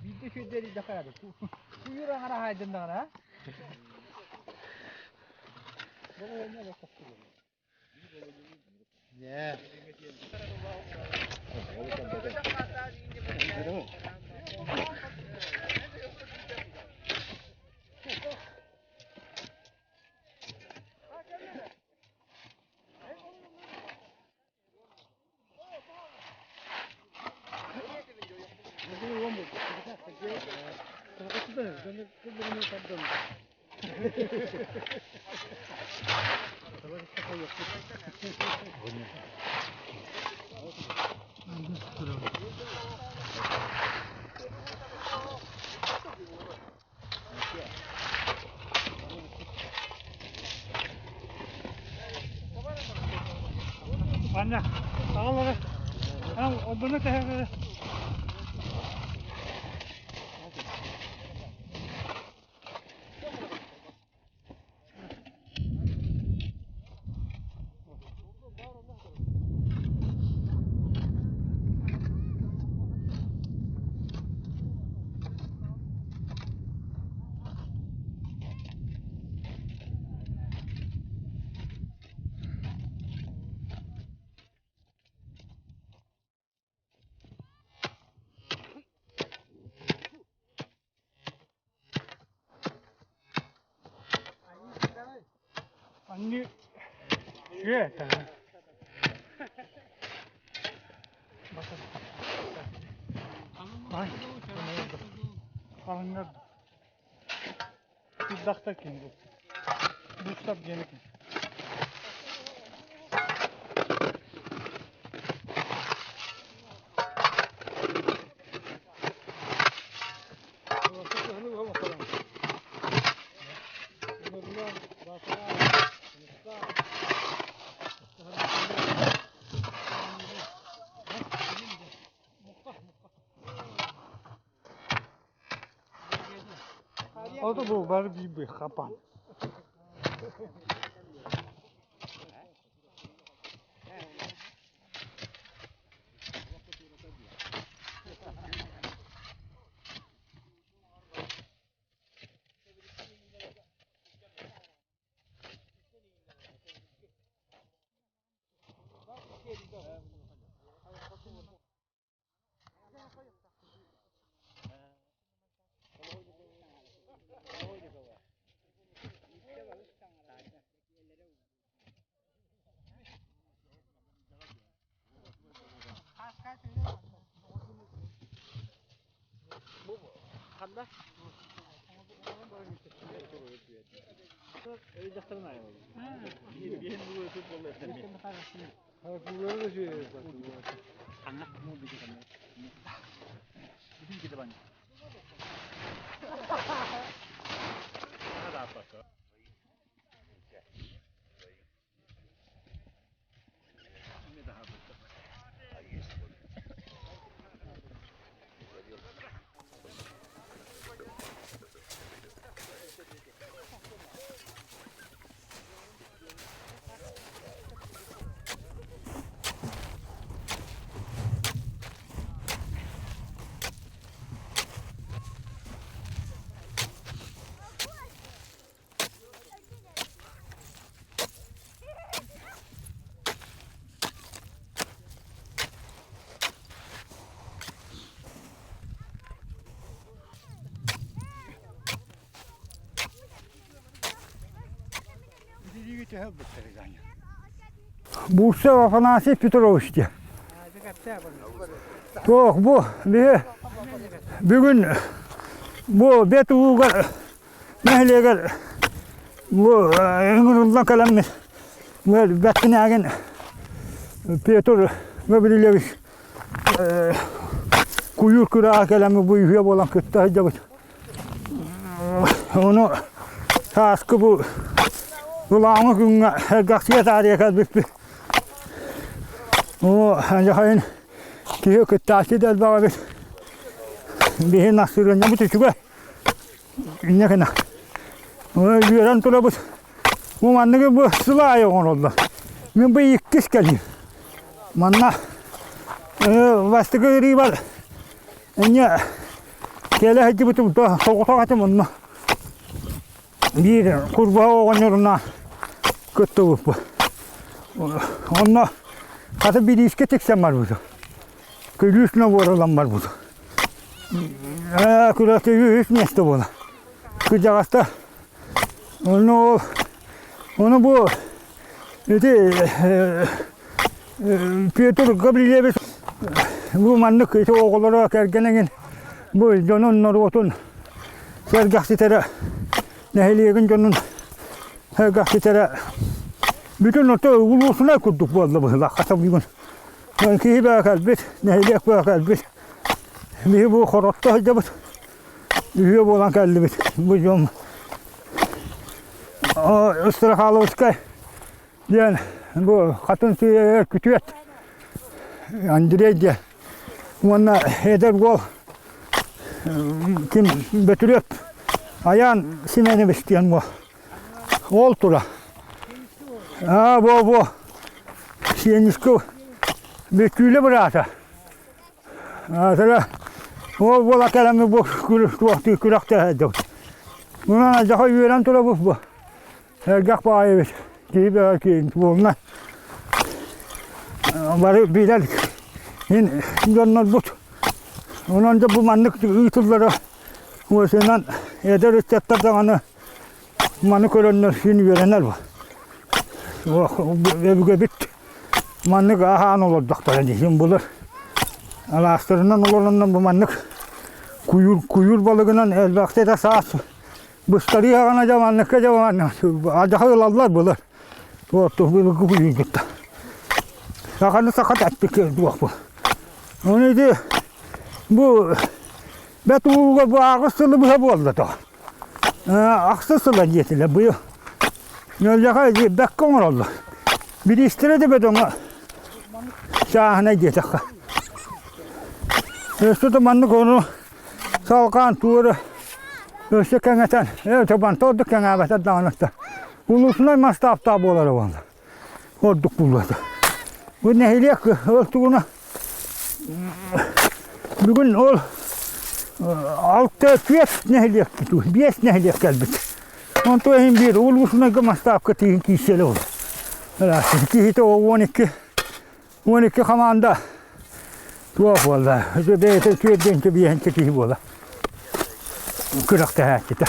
Биирдэ үчүгэйдэр да хайады. Куйуур аҥара хаайдындаҕына. Анна, аҕалара, отбуну тэһэ Анньыы үчүгэй этэ. Халыҥнар Тыллахтар ким бу? Бустап диэни ким? Ото бу бары биир хапан. Бурцев Афанасий Петрович диэн. Туох бу биһи бүгүн бу бэт уугар нэһилиэгэр бу ыҥырыллан кэлэммит бэттинээгин Петр Гаврильевич куйуур күрэҕэ кэлэммит бу үһүө буолан кытта сылдьабыт. Ону сааскы бу ылааҥы күҥҥэ эргэхсийэ таарыйа кэлбиппит. Оо, дьахайын киһи кыттааччы да элбэх эбит. Биһи настырыанньабыт үчүгэй. Инньэ гына. Үөрэн турабыт. Бу манныгы бу сыл аайы оҥороллор. Мин бу иккис кэлиим. Манна бастакы ырыыбар эмиэ кэлэ сылдьыбытым соҕотох этим онно. Биир курбаһа оҕонньоруна кыттыбыппыт. Онно хата бириискэ тиксэн барбытым. Күлүүс набор ылан барбытым. Күрэхтэһии үс миэстэ буола. Кырдьаҕаста ону ол ону бу ити Петр Гаврильевич бу маннык ити оҕолоро кэргэн эҥин бу дьонун норуотун сэргэхситэрэ нэһилиэгин дьонун сэргэхситэрэ бүтүн ото улуусунай курдук буолла быһыылаах хата бүгүн киһи бөҕө кэлбит нэһилиэк бөҕө кэлбит биһи бу хоротто сылдьабыт үһүө буолан кэллибит бу дьон Страхаловскай диэн бу хатын сыыйа күтүөт Андрей диэн уонна эдэр уол ким Бөтүрүөп Айаан Сименович диэн уол ол тура аа бо бо Сиэнискэ Бүкүүлэ быраата Аатара ол буола кэлэммит бу туохтуу күрэхтэһэрдим. Мунан алдьархай үөрэн турабыт бу. Элбэх баҕайы эбит. Киһи бөҕө киһи буолна. Бары билэр мин дьоннорбут. Онон да бу маннык ыытыллара уосунан эдэр ыччаттар даҕаны маны көрөннөр син үөрэнэр бу. Өбүгэбит маннык аһаан олордохторо дии булар. Алаастарынан олороннор бу маннык куйуур куйуур балыгынан элбэхтэ да саас быстарыы аҕана дьэ манныкка дьэ адьаха ылаллар былыр. Туох былыргы куйуур кытта. Саханы саха тэппит туох бу. Ону ити бу бэт ууга бу аҕыс сылы быһа буолла то. Ахсыс сыла диэтилэр быйыл. Ньөллөҕө бэккэ оҥороллор. Бириистэрэ да бөдөҥө чааһынай диэтэххэ. Өссө да маннык ону салҕаан туора өссө кэҥэтэн, ээ мантан ордук кэҥээбэтэр даҕаны улуусунай масштабтаах буолара буолла. Ордук буолуо этэ. Бу нэһилиэк ол тугуна бүгүн ол алта түөрт нэһилиэк биэс нэһилиэк кэлбит. Онтон иһин биир улуусунайга масштабка тиийин киирсиэлэ ол. Киһитэ 12 12 хамаанда туох буолла? Бэйэтэ түөрдүнчэ биэһинчэ киһи буола күрэхтэһээччитэ.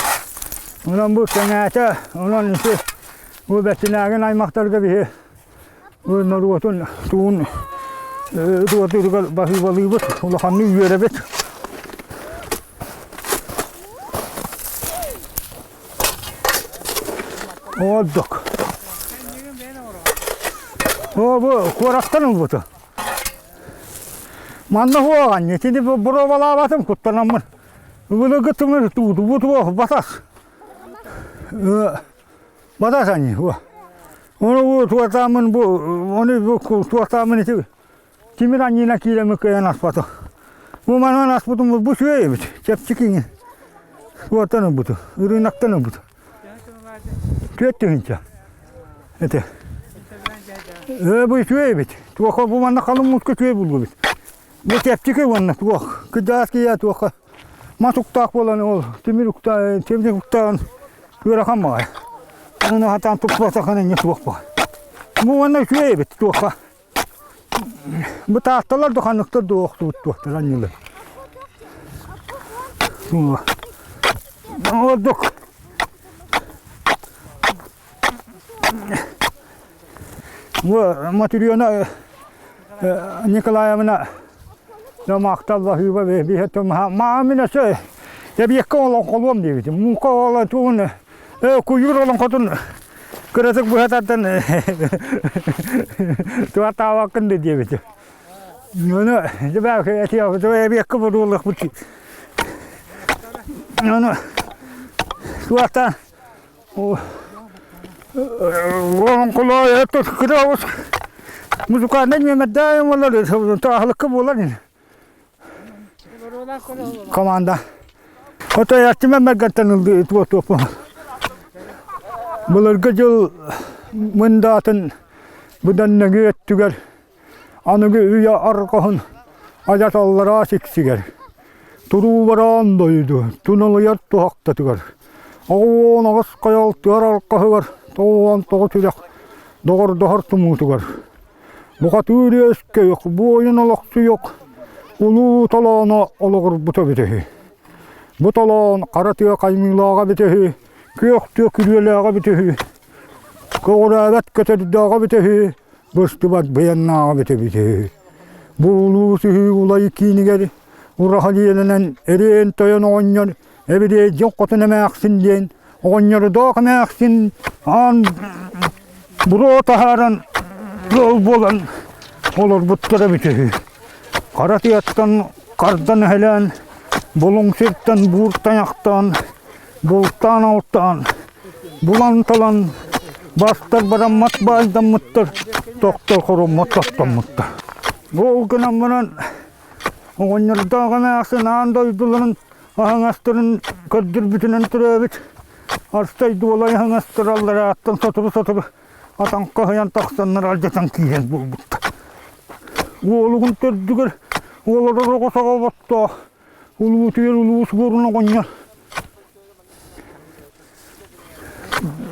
Онон бу кэҥээтэ, онон ити бу Бэттинээгин аймахтарга биһи бу норуотун туун туотуругар баһыыбалыыбыт, улаханнык үөрэбит. Ордук. О, бу куораттан ылбыта. Манна хуоҕан, итини боруобалаабатым куттанаммын. Былыргы тымыр туутубут уох батас. Батас ани, Ону бу туотааммын бу ону бу туотааммын ити тимир анньыына киирэммин кыайан аспатым. Бу манан аспытым бу үчүгэй эбит, чэпчэки Туортан ылбытым, ырыынактан ылбытым. 4000. Это. Ээ, бу үчүгэй эбит. Туохха бу манна халыҥ муска үчүгэй буллубут. Бу чэпчэки уонна туох. Кырдьаҕас киһи туохха мас уктаах буолан ол тимир уктаа, тимир уктаан ыарахан баҕайы. Ону хатаан туппатахына эмиэ суох баҕайы. Бу уонна үчүгэй эбит туохха. Бу таатталар да ханныктар да охтубут туохтар анньылар. Ордук. Бу Матрена Николаевна махтал баһыыба биһэтим маамин өсө эбиэккэ олоҥхолуом диэбитим. Муҥха ола тугун куйуур олоҥхотун Кыратык быһа тардан туһатаабаккын да диэбитим. Ону эбиэккэ бодуоллахпыт Ону туохтан олоҥхолоо кыра музыкальнай нүөмэрдээх буолар тааһылыкка буолар Команда. Отой Артемон Мэргэнтэн ылды туох туох. Былыргы дьыл мындаатын быдан нөҥүө өттүгэр аныгы үйэ арҕаһын адьаталлараа сиксигэр туруулараан дойду туналыйар туһахтатыгар 98 хайалтыгар арҕаһыгар 99 сүрэх доҕордоһор тумуутугар бухатыыр үөскэйэх буойун олохсуйуох улуу толооно олоҕурбута эбитэ үһү. Бу толоон хара тыа хаймыылааҕа эбитэ үһү, күөх тыа күрүөлээҕэ эбитэ үһү, көҕүрээбэт көтөрдөөҕө эбитэ үһү, быстыбат быйаннааҕа эбитэ үһү. Бу улуу сүһүү улай киинигэр ураһа диэлэнэн эриэн тойон оҕонньор эбириэй дьыл хотун эмээхсин диэн оҕонньордоох эмээхсин аан буруо таһааран ыал буолан олорбуттара эбитэ үһү. Хара тыаттан хардан эһэлээн, булуҥ сиртэн буур тайахтаан, бултаан-алтаан, булан-талан, бастар бараммат баайдаммыттар, тохтор хоруммат тохтоммуттар. Бу ол гынан баран оҕонньордоох эмээхсин аан дойдуларын аһаҥастарын көрдөрбүтүнэн төрөөбүт арстай дуолай аһаҥастар алларааттан сотору-сотору атаҥха аһыйан тахсаннар алдьатан киирэн буолбуттар. Уолугун төрдүгэр олорор оҕо саҕа улуутуйар улуус буорун оҕонньор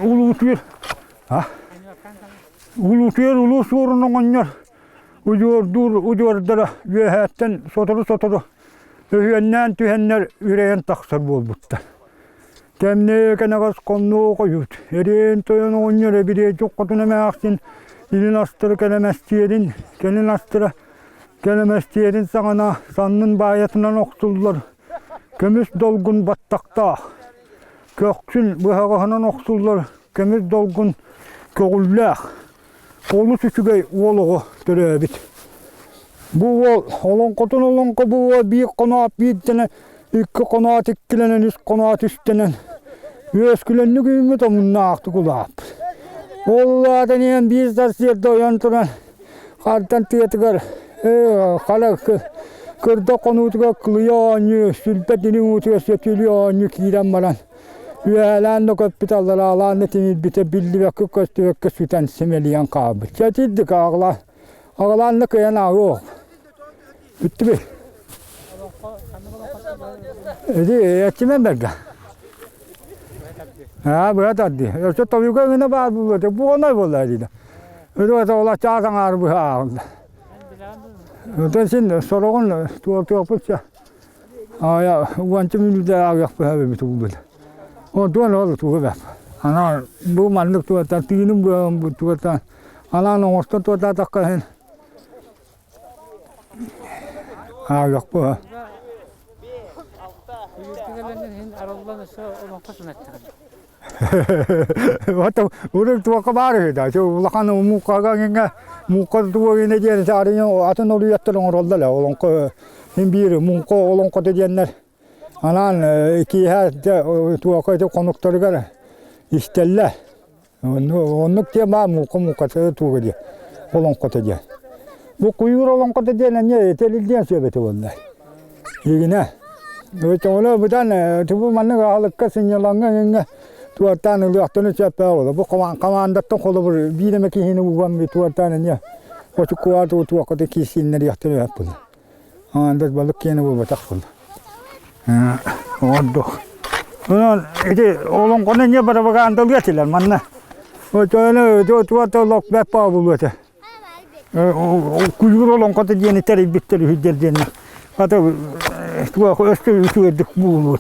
улуутуйар улуутуйар улуус буорун оҕонньор удьуордуур удьуордара үөһээттэн сотору-сотору өһүөннээн түһэннэр үрэйэн тахсар буолбуттар. Кэмнээ кэнэҕэс хоннуо хойут, эриэн тойон оҕонньор эбириэдьик хотун эмээхсин илин астара кэлэмэстиэрин, кэлин астара кэлэмэстиэрин саҕана саннын баайатынан охсуллар көмүс долгун баттахтаах, көхсүн быһаҕаһынан охсуллар көмүс долгун көҕүллээх, олус үчүгэй уол оҕо төрөөбүт. Бу уол олоҥхотун олоҥхо бу уол биир хоноот биирдэнэн, икки хоноот иккилэнэн, үс хоноот үстэнэн үөскүлэнник үүммүт омуннаахтык улааппыт. Ол улаатан иһэн биир сарсыарда ойон туран хартан тыатыгар хара кырдах хонуутугар кылыйа оонньуу, сүлбэт дириҥ уутугар сөтүөлүү оонньуу киирэн баран Үөһээлээн да көппүт, аллараалаан да тимирбитэ биллибэккэ-көстүбэккэ сүтэн симэлийэн хаалбыт. Чэ итирдик аҕалаан, аҕалаан да кыайан ааҕыах. Бүттүбүт. Ити эчимэн бэргэ. Аа, быһа тардыы. Өссө тойуга гына баар буолуо, буонай буолла диде. Өтө ола чаас аҥаар быһа ааҕылла. Өтө син сороҕун туох-туохпут Аайа уонча мүнүүтэ ааҕыахпыт эбит угут. Онтуон ол тугу бэп. Анаан бу маннык туота тыыным быаҕым туота анаан оҥостон туотаатахха иһин ааҕыахпыт. Вот урут туохха баар үһү да улахан мууккага гиҥҥэ муукка тугу гинэ диэн атын олуйаттар оҥороллор олоҥхо син биир муҥха олоҥхото диэннэр анаан киэһэ туохха ити хонуктарыгар истэллэр оннук диэн баар муҥха муҥхата туга диэн олоҥхото диэн бу куйуур олоҥхото диэн эмиэ этэлилдиэн сөп этэ буолла Игинэ. Өтөҕүнэ быдан тубу маннык аһылыкка сынньалаҥҥа иҥҥэ туортаан ылыахтарын сөп буолла. Бу командаттан холобур биир эмэ киһини уган туортаан эмиэ очуккуга туохха да киирсииннэриэхтэрэ сөп буолла. Аандас балык киэнэ буолбатах буолла. Ордук. Онон ити олоҥхону эмиэ пропагандалыа этилэр манна. Өтөөнө туорта олох бэт буолуо этэ. Куйуур олоҥхото диэни тэрийбиттэр үһү диэн хата туох өстө үчүгэйдик буолуо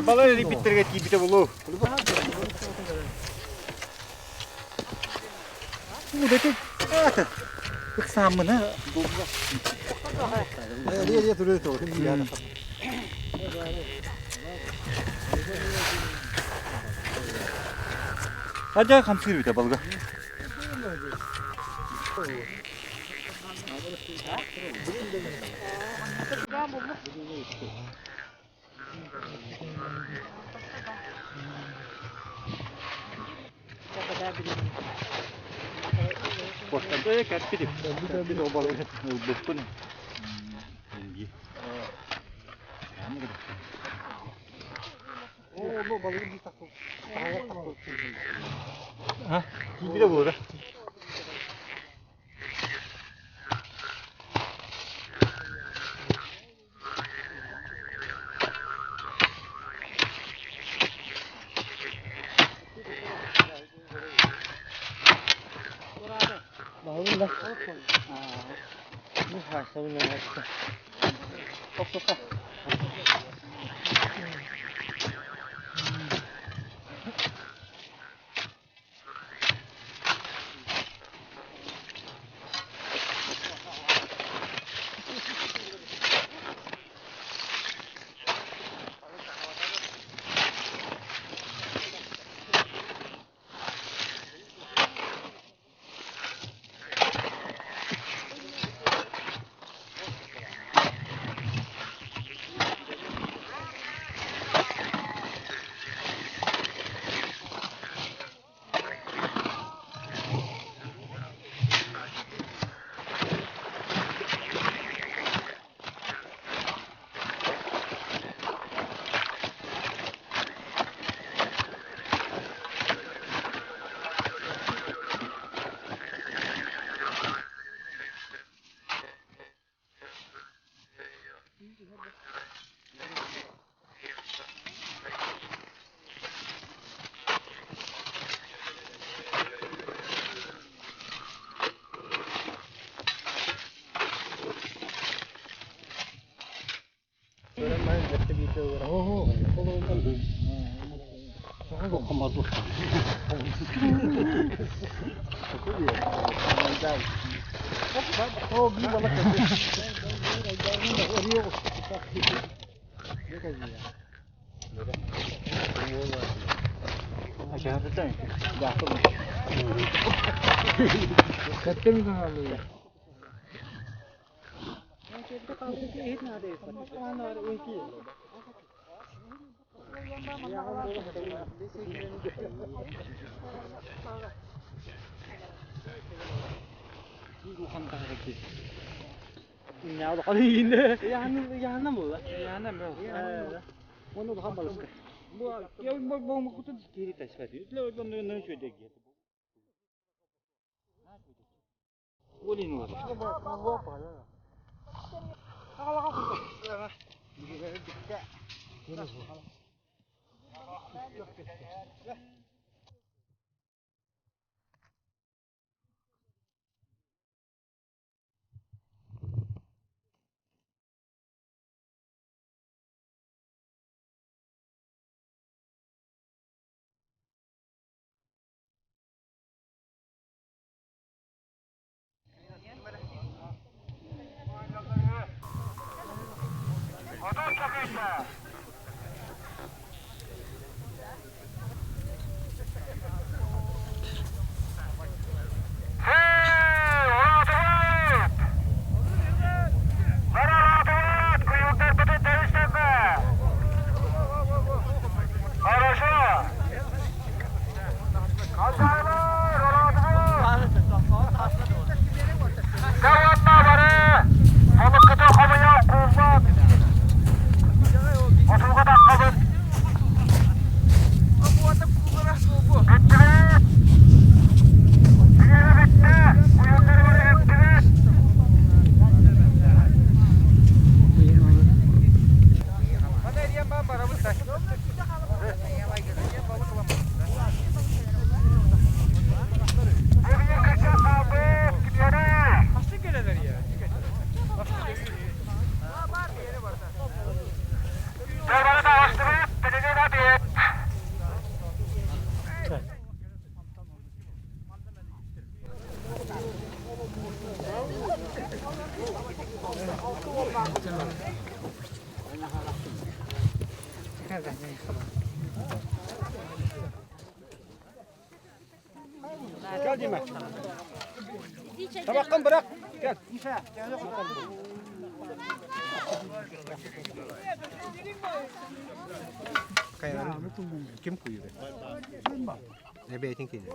Балар эрийбиттэргэ тиийбитэ булуу. Ыксааммына. Адьа хамсыыр бүтэ балыга. Киирбитэ буолар. Gel Dima. Табаққын bırak. Gel. Ким куйды? Эбээтин кини.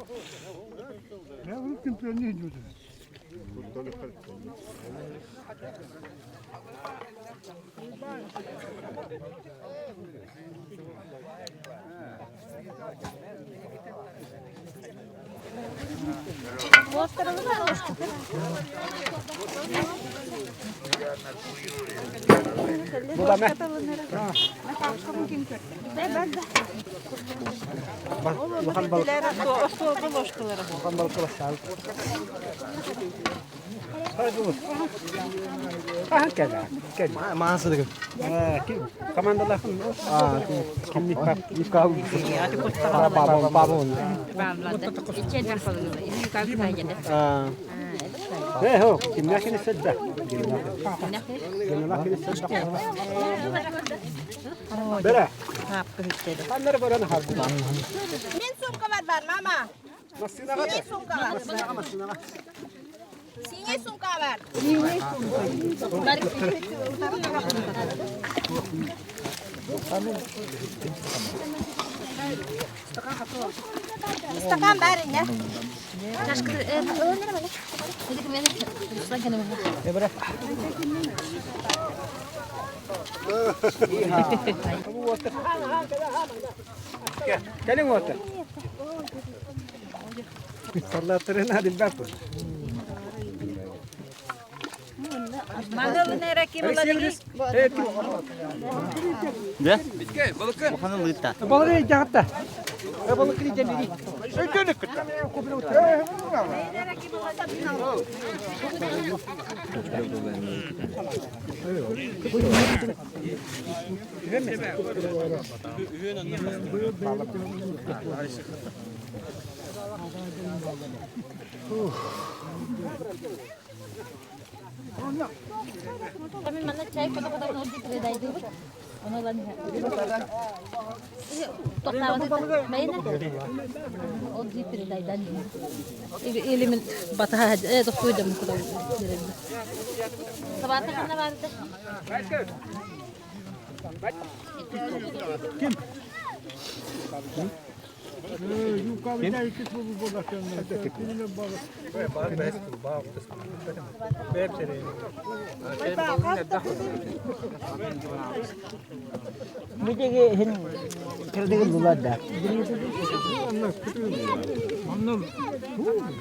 Мин сумкабар бар, мама. Синий сумка бар. Синий сумка бар. Стакан бар инне.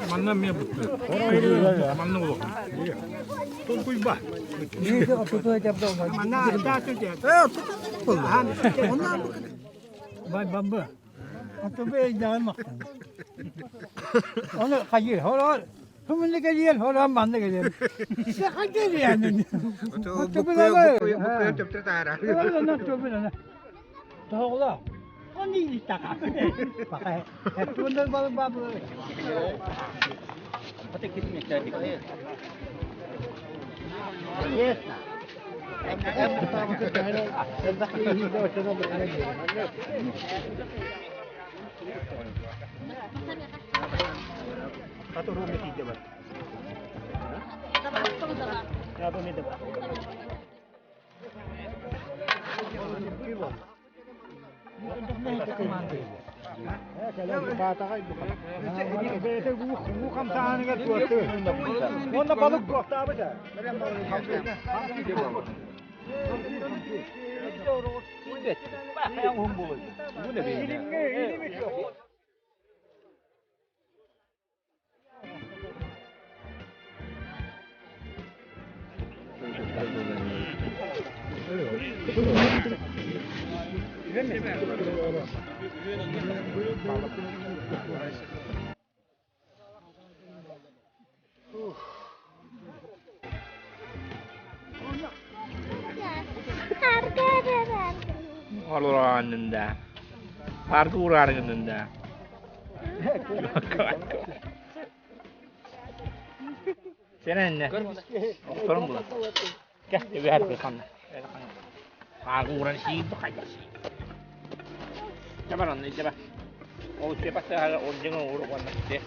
Манна мен бутты. Манна улахан. Толкуйба. Бай бамбы. Аты бей дагы мактан. Оны хайыр, хорор. Хүмүнле келер, хорор манны келер. Хайыр yani. Тоғла. Оны илтака. Бака. Тундar balık бабы. Онна balık 올라왔는데 바로 올라가는데 Сенен Охторун була. Кэ, үһэр быханна. Аагуран сиин бахайас. Жабар онны жаба. Ол сепатта олжыңы уру онна те.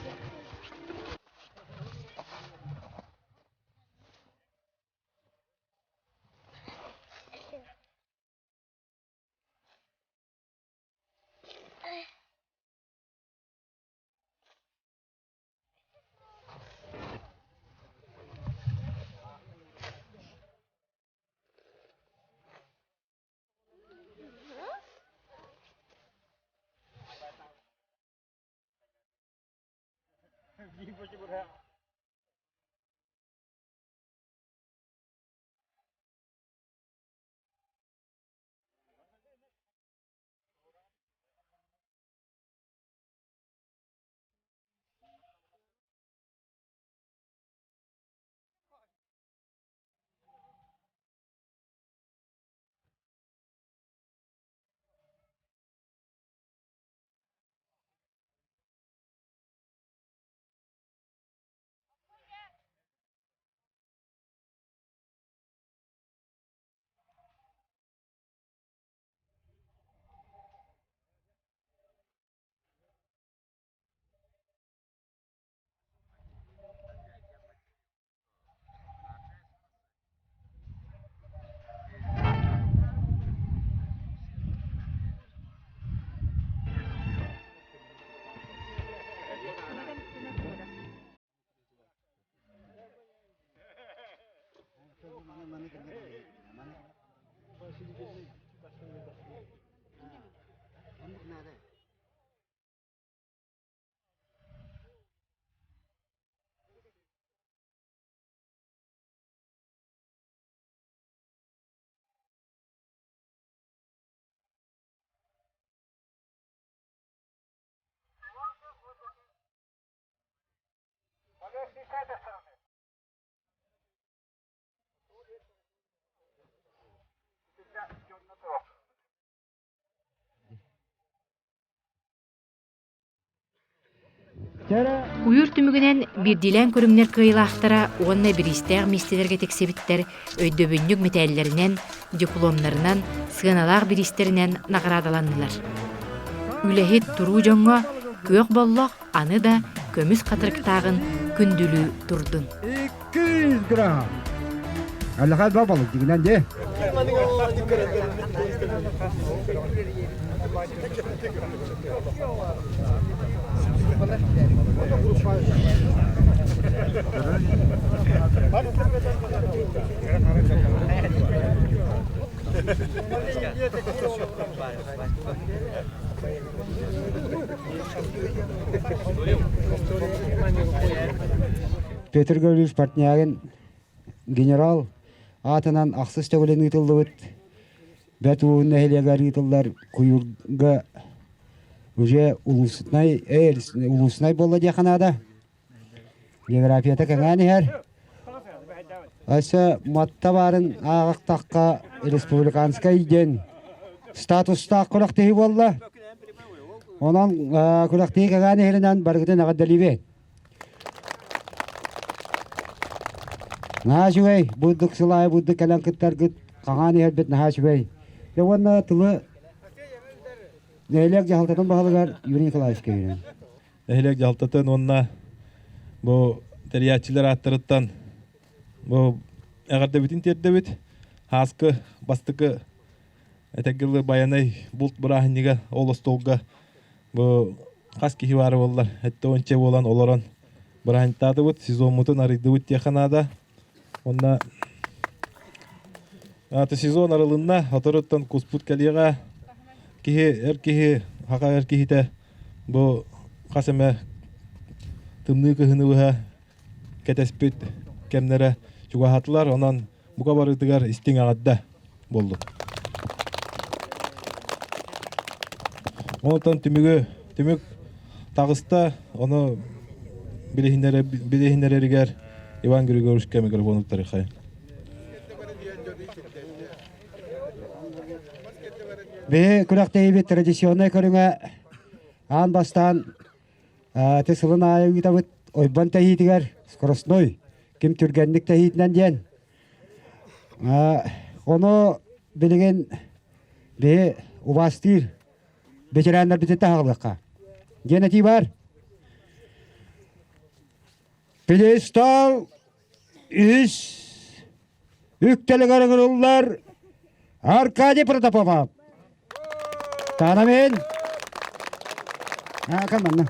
Куйуур түмүгүнэн биирдиилээн көрүҥнэр кыайыылаахтара уонна бириистээх миэстэлэргэ тиксибиттэр өйдөбүнньүк мэтээллэринэн, дипломнарынан, сыаналаах бириистэринэн наҕараадаланнылар. Үлэһит туруу дьоҥҥо күөх боллох аны да көмүс хатырыктааҕын күндүлүү турдун. 200 грамм. Аллахай бабалык дигинен де. Петр Гаврилович Портнягин генерал аатынан ахсыс төгүлүн ыытыллыбыт Бэт Ууһун нэһилиэгэр ыытыллар куйуурга уже улуснай улуснай буолла диэххэ наада. Географията кэҥээн иһэр. Өссө Матта баарын ааҕахтахха республиканскай диэн статустаах күрэхтэһии буолла. Онон күрэхтэһии кэҥээн иһэринэн барыгытын эҕэрдэлиибин. Наһаа үчүгэй, бурдук сылаайы бурдук кэлэн кыттаргыт хаҥаан иһэрбит наһаа үчүгэй. Дьэ уонна тылы нэһилиэк дьаһалтатын баһылыгар Юрий Николаевичка биэрэн. Нэһилиэк дьаһалтатын уонна бу тэрийээччилэр ааттарыттан бу эҕэрдэбитин тиэрдэбит. Һааскы бастакы этэгилы байанай булт бырааһынньыга ол остуолга бу хас киһи баара буоллар эттэ уонча буолан олорон бырааһынньыктаатыбыт сезоммутун арыйдыбыт диэххэ наада уонна аты сезон арылынна оторуттан куспут кэлиэҕэ киһи эр киһи хака эр киһитэ бу хас эмэ тымныы кыһыны быһа кэтэспит кэмнэрэ чугаһаатылар онон бука барытыгар истиҥ эҕэрдэ буоллун. Онтон түмүгү түмүк таҕыста, ону билиһиннэрэригэр Иван Григорьевичка микрофон уктарыхай. Биһи күрэхтэһиибит традиционнай көрүҥэ аан бастаан ити сылын аайы ыытабыт ойбон тэһиитигэр скоростной ким түргэнник тэһиитинэн диэн Ону билигин биһи убаастыыр ветераннарбытын таһаҕалыахха. Диэн этии баар. Пьедестал үс үктэлигэр ыҥырыллар Аркадий Протопопов. Таанамин. Манна.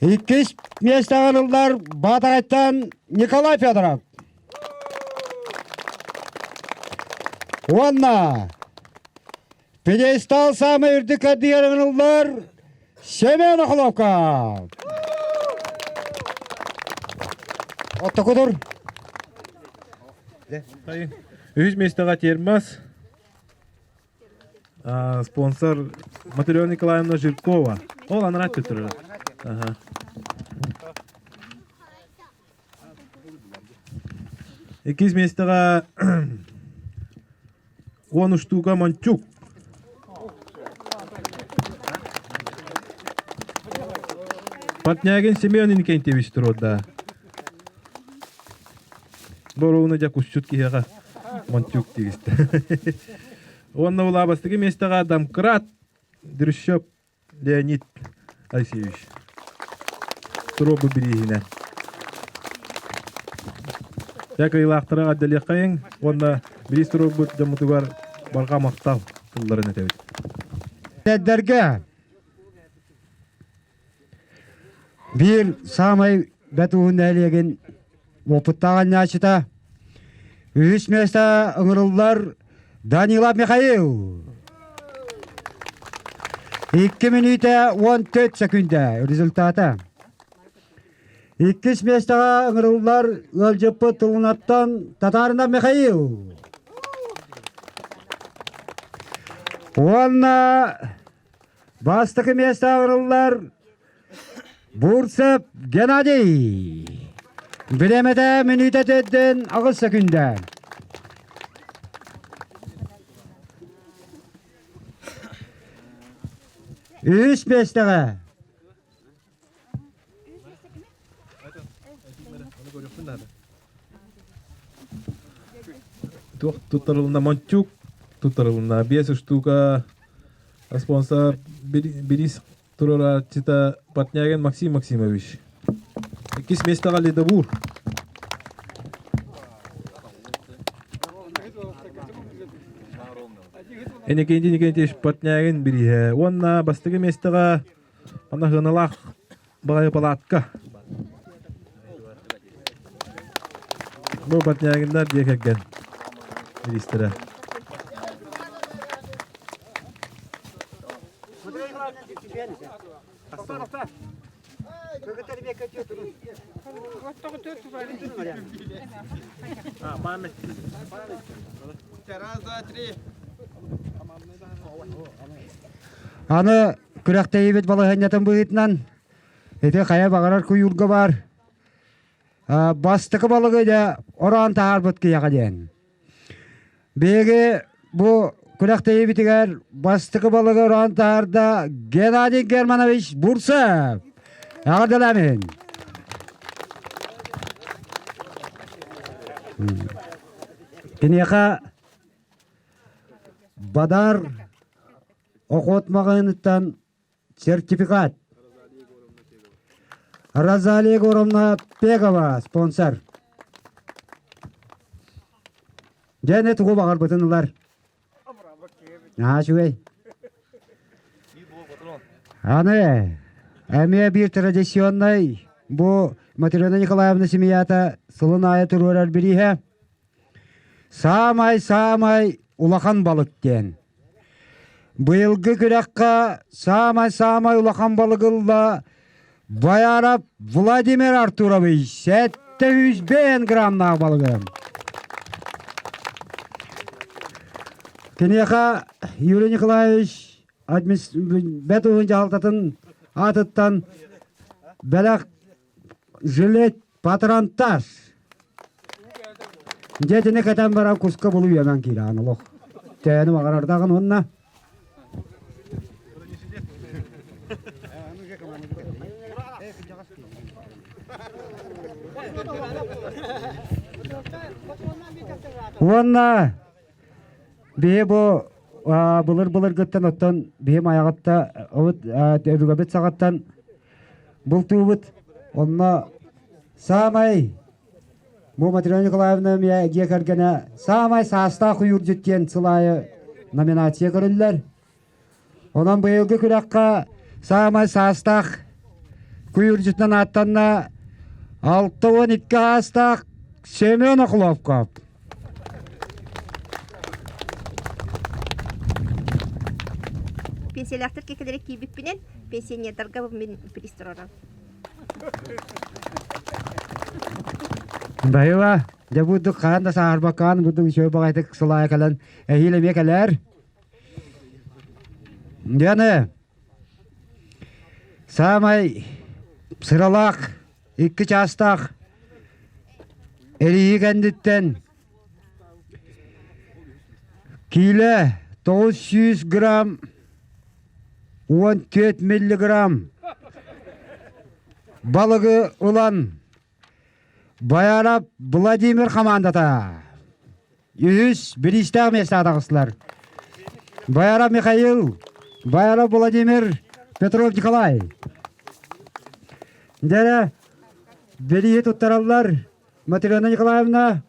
Иккис миэстэҕэ ылыллар Баатаҕайтан Николай Федоров. Уонна пьедестал саамай үрдүк кэрдиигэр ыҥырыллар Семен Охлопков. Оттокудур. Үһүс миэстэҕэ термос спонсор Матрена Николаевна Жиркова. Ол анараа өттө Ага. Иккис миэстэҕэ 10 штука мончук. Портнягин Семен Иннокентьевич туруорда. Боруна дьэ кусчут киһиэхэ мончук тигистэ. Уонна улаабастыгы миэстэҕэ Домкрат Дрющев Леонид Алексеевич. Туруорбут бирииһинэн. Дьэ кыайыылаахтары эҕэрдэлиэххэйиҥ уонна бириис туруорбут дьоммутугар барҕа махтал тылларын этэбит. Эдэргэ биир саамай бэт уһун нэһилиэгин уопуттаах анньааччыта. Үһүс миэстэ ыҥырыллар Данилов Михаил. 2 мүнүүтэ 14 секүндэ результата. Иккис миэстэҕэ ыҥырыллар ыалдьыппыт Тулунаттан Татаринов Михаил. Уонна бастакы миэстэҕэ ыҥырыллар Бурцев Геннадий. Бириэмэтэ мүнүүтэ төрдүн аҕыс секүндэ. Үһүс миэстэҕэ Туох туттарылынна Мончук туттарылынна биэс штука спонсор бириис туруорааччыта Портнягин Максим Максимович. Иккис миэстэҕэ Ледобур. Иннокентий Никитич Портнягин бирииһэ уонна бастакы миэстэҕэ Ана сыаналаах баҕайы палатка. Бу Портнягиннар дьиэ кэргэн бириистэрэ. Раз, два, три. Аны күрэхтэһиибит балаһыанньатын быһыытынан ити хайа баҕарар куйуурга баар бастакы балыгы дьэ ороон таһаарбыт киһиэхэ диэн. Биһиги бу күрэхтэһиибитигэр бастакы балыгы ороон таһаарда Геннадий Германович Бурцев. Эҕэрдэлээмин! Киниэхэ Бадар Охот маҕаһыыныттан сертификат. Розалия Егоровна Пегова спонсор. Дьэ, тугу баҕарбытын ылар. Наһаа үчүгэй. Аны, эмиэ биир традиционнай бу Матрена Николаевна семьята сылын аайы туруорар бирииһэ. Саамай-саамай улахан балык диэн. Быйылгы күрэххэ саамай-саамай улахан балык ылла Бояров Владимир Артурович 705 граммнаах балыгы. Киниэхэ Юрий Николаевич бэт уһун дьаһалтатын аатыттан бэлэх жилет патронтаж Дьиэтини кэтэн баран куска булу үөмэн киирэҕин олох. Төһөнү баҕарардаҕын уонна Уонна биһи бу былыр-былыргыттан оттон биһи майаҕатта өбүгэбит саҕаттан бултуубут. Онно саамай Бу Матрена Николаевна эмиэ дьиэ кэргэнэ саамай саастаах куйуурдьут диэн сыл аайы номинация көрүллэр. Онон быйылгы күрэххэ саамай саастаах куйуурдьутунан ааттанна 62 саастаах Семен Охлопков. Пенсиялаахтар кэкэлэрэ киирбиппинэн пенсионердарга мин приз туруорам. Баһыыба, дьэ бурдук хаһан да сааһырбаккаан бурдук үчүгэй баҕайытык сылаайа кэлэн эһиил эмиэ кэлээр. Дианы, саамай сыралаах, икки чаастаах эрийии кэнниттэн киилэ 900 грамм 14 миллиграмм балыгы ылан Бояров Владимир хамаандата үһүс бириистээх миэстэҕэ таҕыстылар. Бояров Михаил, Бояров Владимир, Петров Николай. Дьэ, бирииһи туттараллар Матрена Николаевна,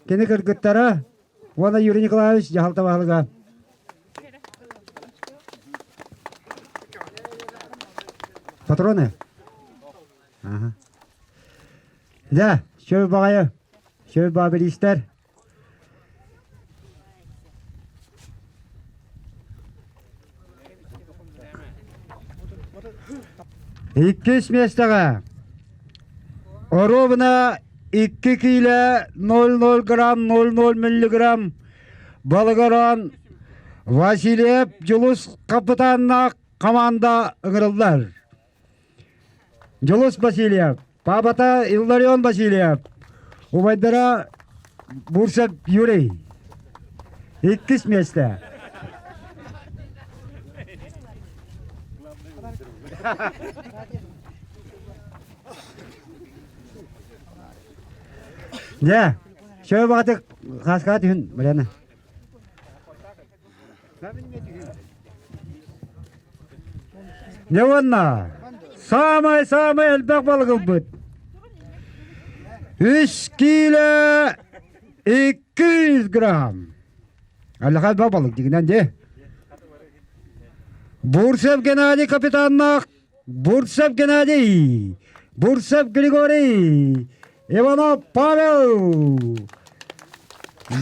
кини кыргыттара уонна Юрий Николаевич дьаһалта баһылыга. Патроны? Ага. Дьэ, шөй баҕайы, шөй баабилиистэр. Иккис миэстэҕэ оруобуна 2 киилэ 00 грамм 00 миллиграмм балыгыран Васильев Дьулус хапытааннаах команда ыҥырыллар. Дьулус Васильев, папата Илларион Васильев, убайдара Бурсов Юрий. Иккис миэстэ. Дьэ, сөп баҕатык хааскаҕа түһүн, Марьяна. Дьэ уонна саамай-саамай элбэх балык ылбыт. Үс киилэ 200 грамм. Аллаха элбэх балык дигинэн дии. Бурцев Геннадий капитаннаах Бурцев Геннадий, Бурцев Григорий, Иванов Павел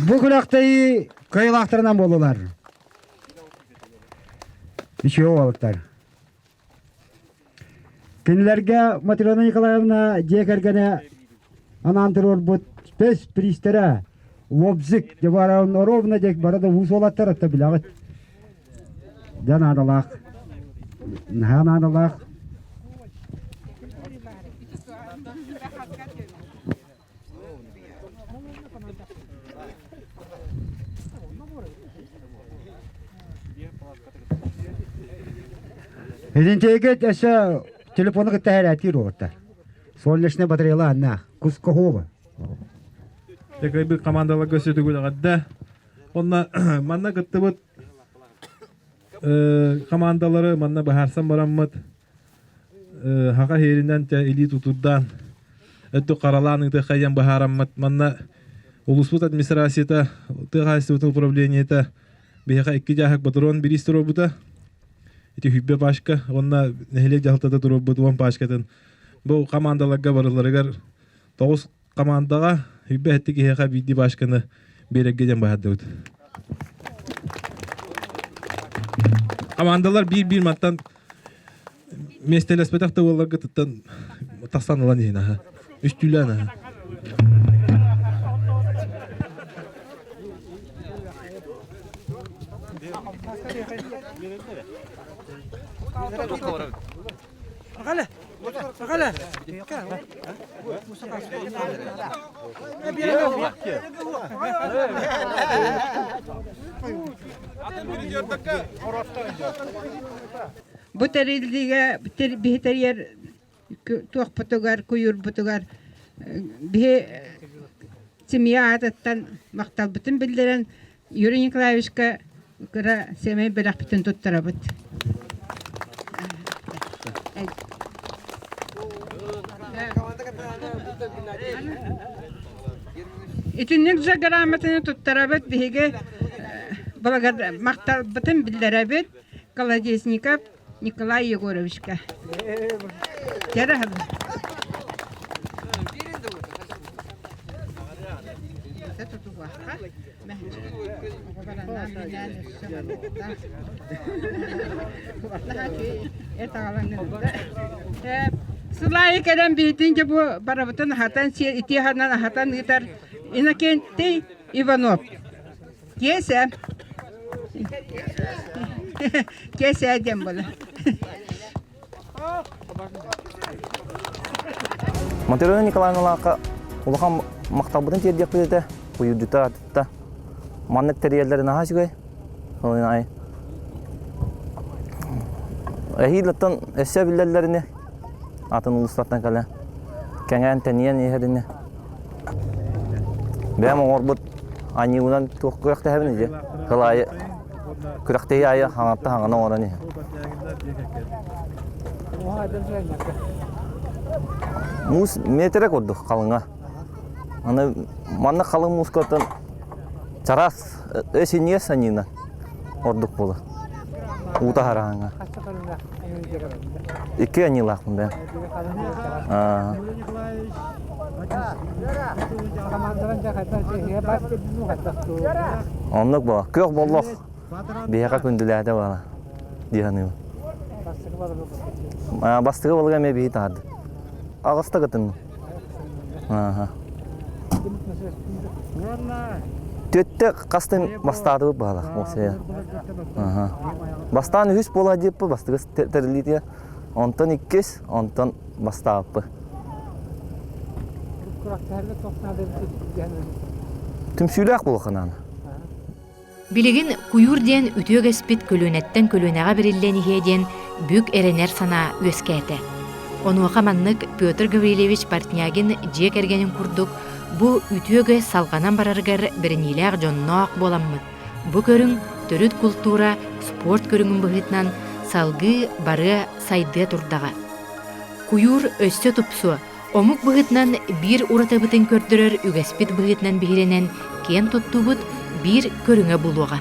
бу күрэхтэһии кыайыылаахтарынан буоллулар. Үчүгэй уолаттар. Кинилэргэ Матрена Николаевна дьиэ кэргэнэ анаан туруорбут спец приистэрэ Лобзик Ровно диэки бары да уус уолаттар это билэҕит. Дьэ наадалаах. Наһаа наадалаах. Итинтиэгэ өссө телефону кытта һэрээтиир уолаттар. Солнечная батареяла аннаах. Кускоһуоба. Тэкэйбит командаларга сөтүгүлэҕэрдэ. Онно манна кыттыбыт командалары манна быһаарсан бараммыт хаха иһиринэн те илии тутурдаан өттү харалаан ыытыаххайан быһаараммыт манна улууспут администрацията тыа хаһаайыстыбатын управлениета биһиэхэ икки дьааһык ботуруон бириис туруорбута ити хүббэ пачка уонна нэһилиэк дьаһалтата туруорбут уон пачкатын бу командаларга барыларыгар тоҕус командаҕа хүббэ эттик киһиэхэ биирдии пачканы биэрэргэ диэн быһаардыбыт. Командалар биир-биир мантан миэстэлэспэтэх да уолларга тыттан тахсан ылан иһин аха. Үстүүлээн аха. Бу тэриллиигэ биһи тэрийэр туохпутугар, куйуурбутугар биһи семья аатыттан махталбытын биллэрэн Юрий Николаевичка кыра сэмэй бэлэхпитин туттарабыт. Итинник же грамотаны туттарабыт биһиги махталбытын биллэрэбит Колодезников Николай Егоровичка. Сылайы кэлэн биһитин дьэ бу барабытын аһатан итии аһынан аһатан ыытар Иннокентий Иванов. Киэсэ. Киэсэ диэн буолар. Матрена Николаевналаахха улахан махталбытын тиэрдиэхпит этэ, куйуурдьута атытта. Маннык тэрийэллэрин наһаа үчүгэй. Эһиилаттан өссө биллэллэрини атын улуустартан кэлэн кэҥээн тэнийэн иһэрини бэйэм оҥорбут аньыыбынан туох күрэхтэһэбин дии кылаайы күрэхтэһии аайы хаҥатта хаҥана оҥорон иһэн муус метрэ курдук халыҥа аны манна халыҥ муускаттан чараас өс инниэс аньыынан ордук буолар уута хараҥа Икки аньыылаахпын бэйэм. Оннук буо. Күөх боллох биһиэхэ күндүлээтэ буола дии саныыбын. Бастакы балыгы эмиэ биһи таһарды. Аҕыста кытынным. Түөттэ хастан бастаатыбыт баһалах. Бастаан үһүс буола диэппи бастакы тэриллиитигэр. Онтон иккис, онтон бастааппы. Түмсүүлээх буолуохха наада. Билигин куйуур диэн үтүө үгэспит көлүөнэттэн көлүөнэҕэ бэриллэн иһиэ диэн бүк эрэнэр санаа үөскээтэ. Онуоха маннык Петр Гаврильевич Портнягин дьиэ кэргэнин курдук бу үтүө үгэс салҕанан барарыгар бэриниилээх дьонноох буоламмыт, бу көрүҥ төрүт култуура, спорт көрүҥүн быһыытынан салгыы барыа сайдыа турдаҕа. Куйуур өссө тупсуо, Омук быһыытынан биир уратыбытын көрдөрөр үгэспит быһыытынан биһирэнэн киэн туттуубут биир көрүҥэ буолуоҕа.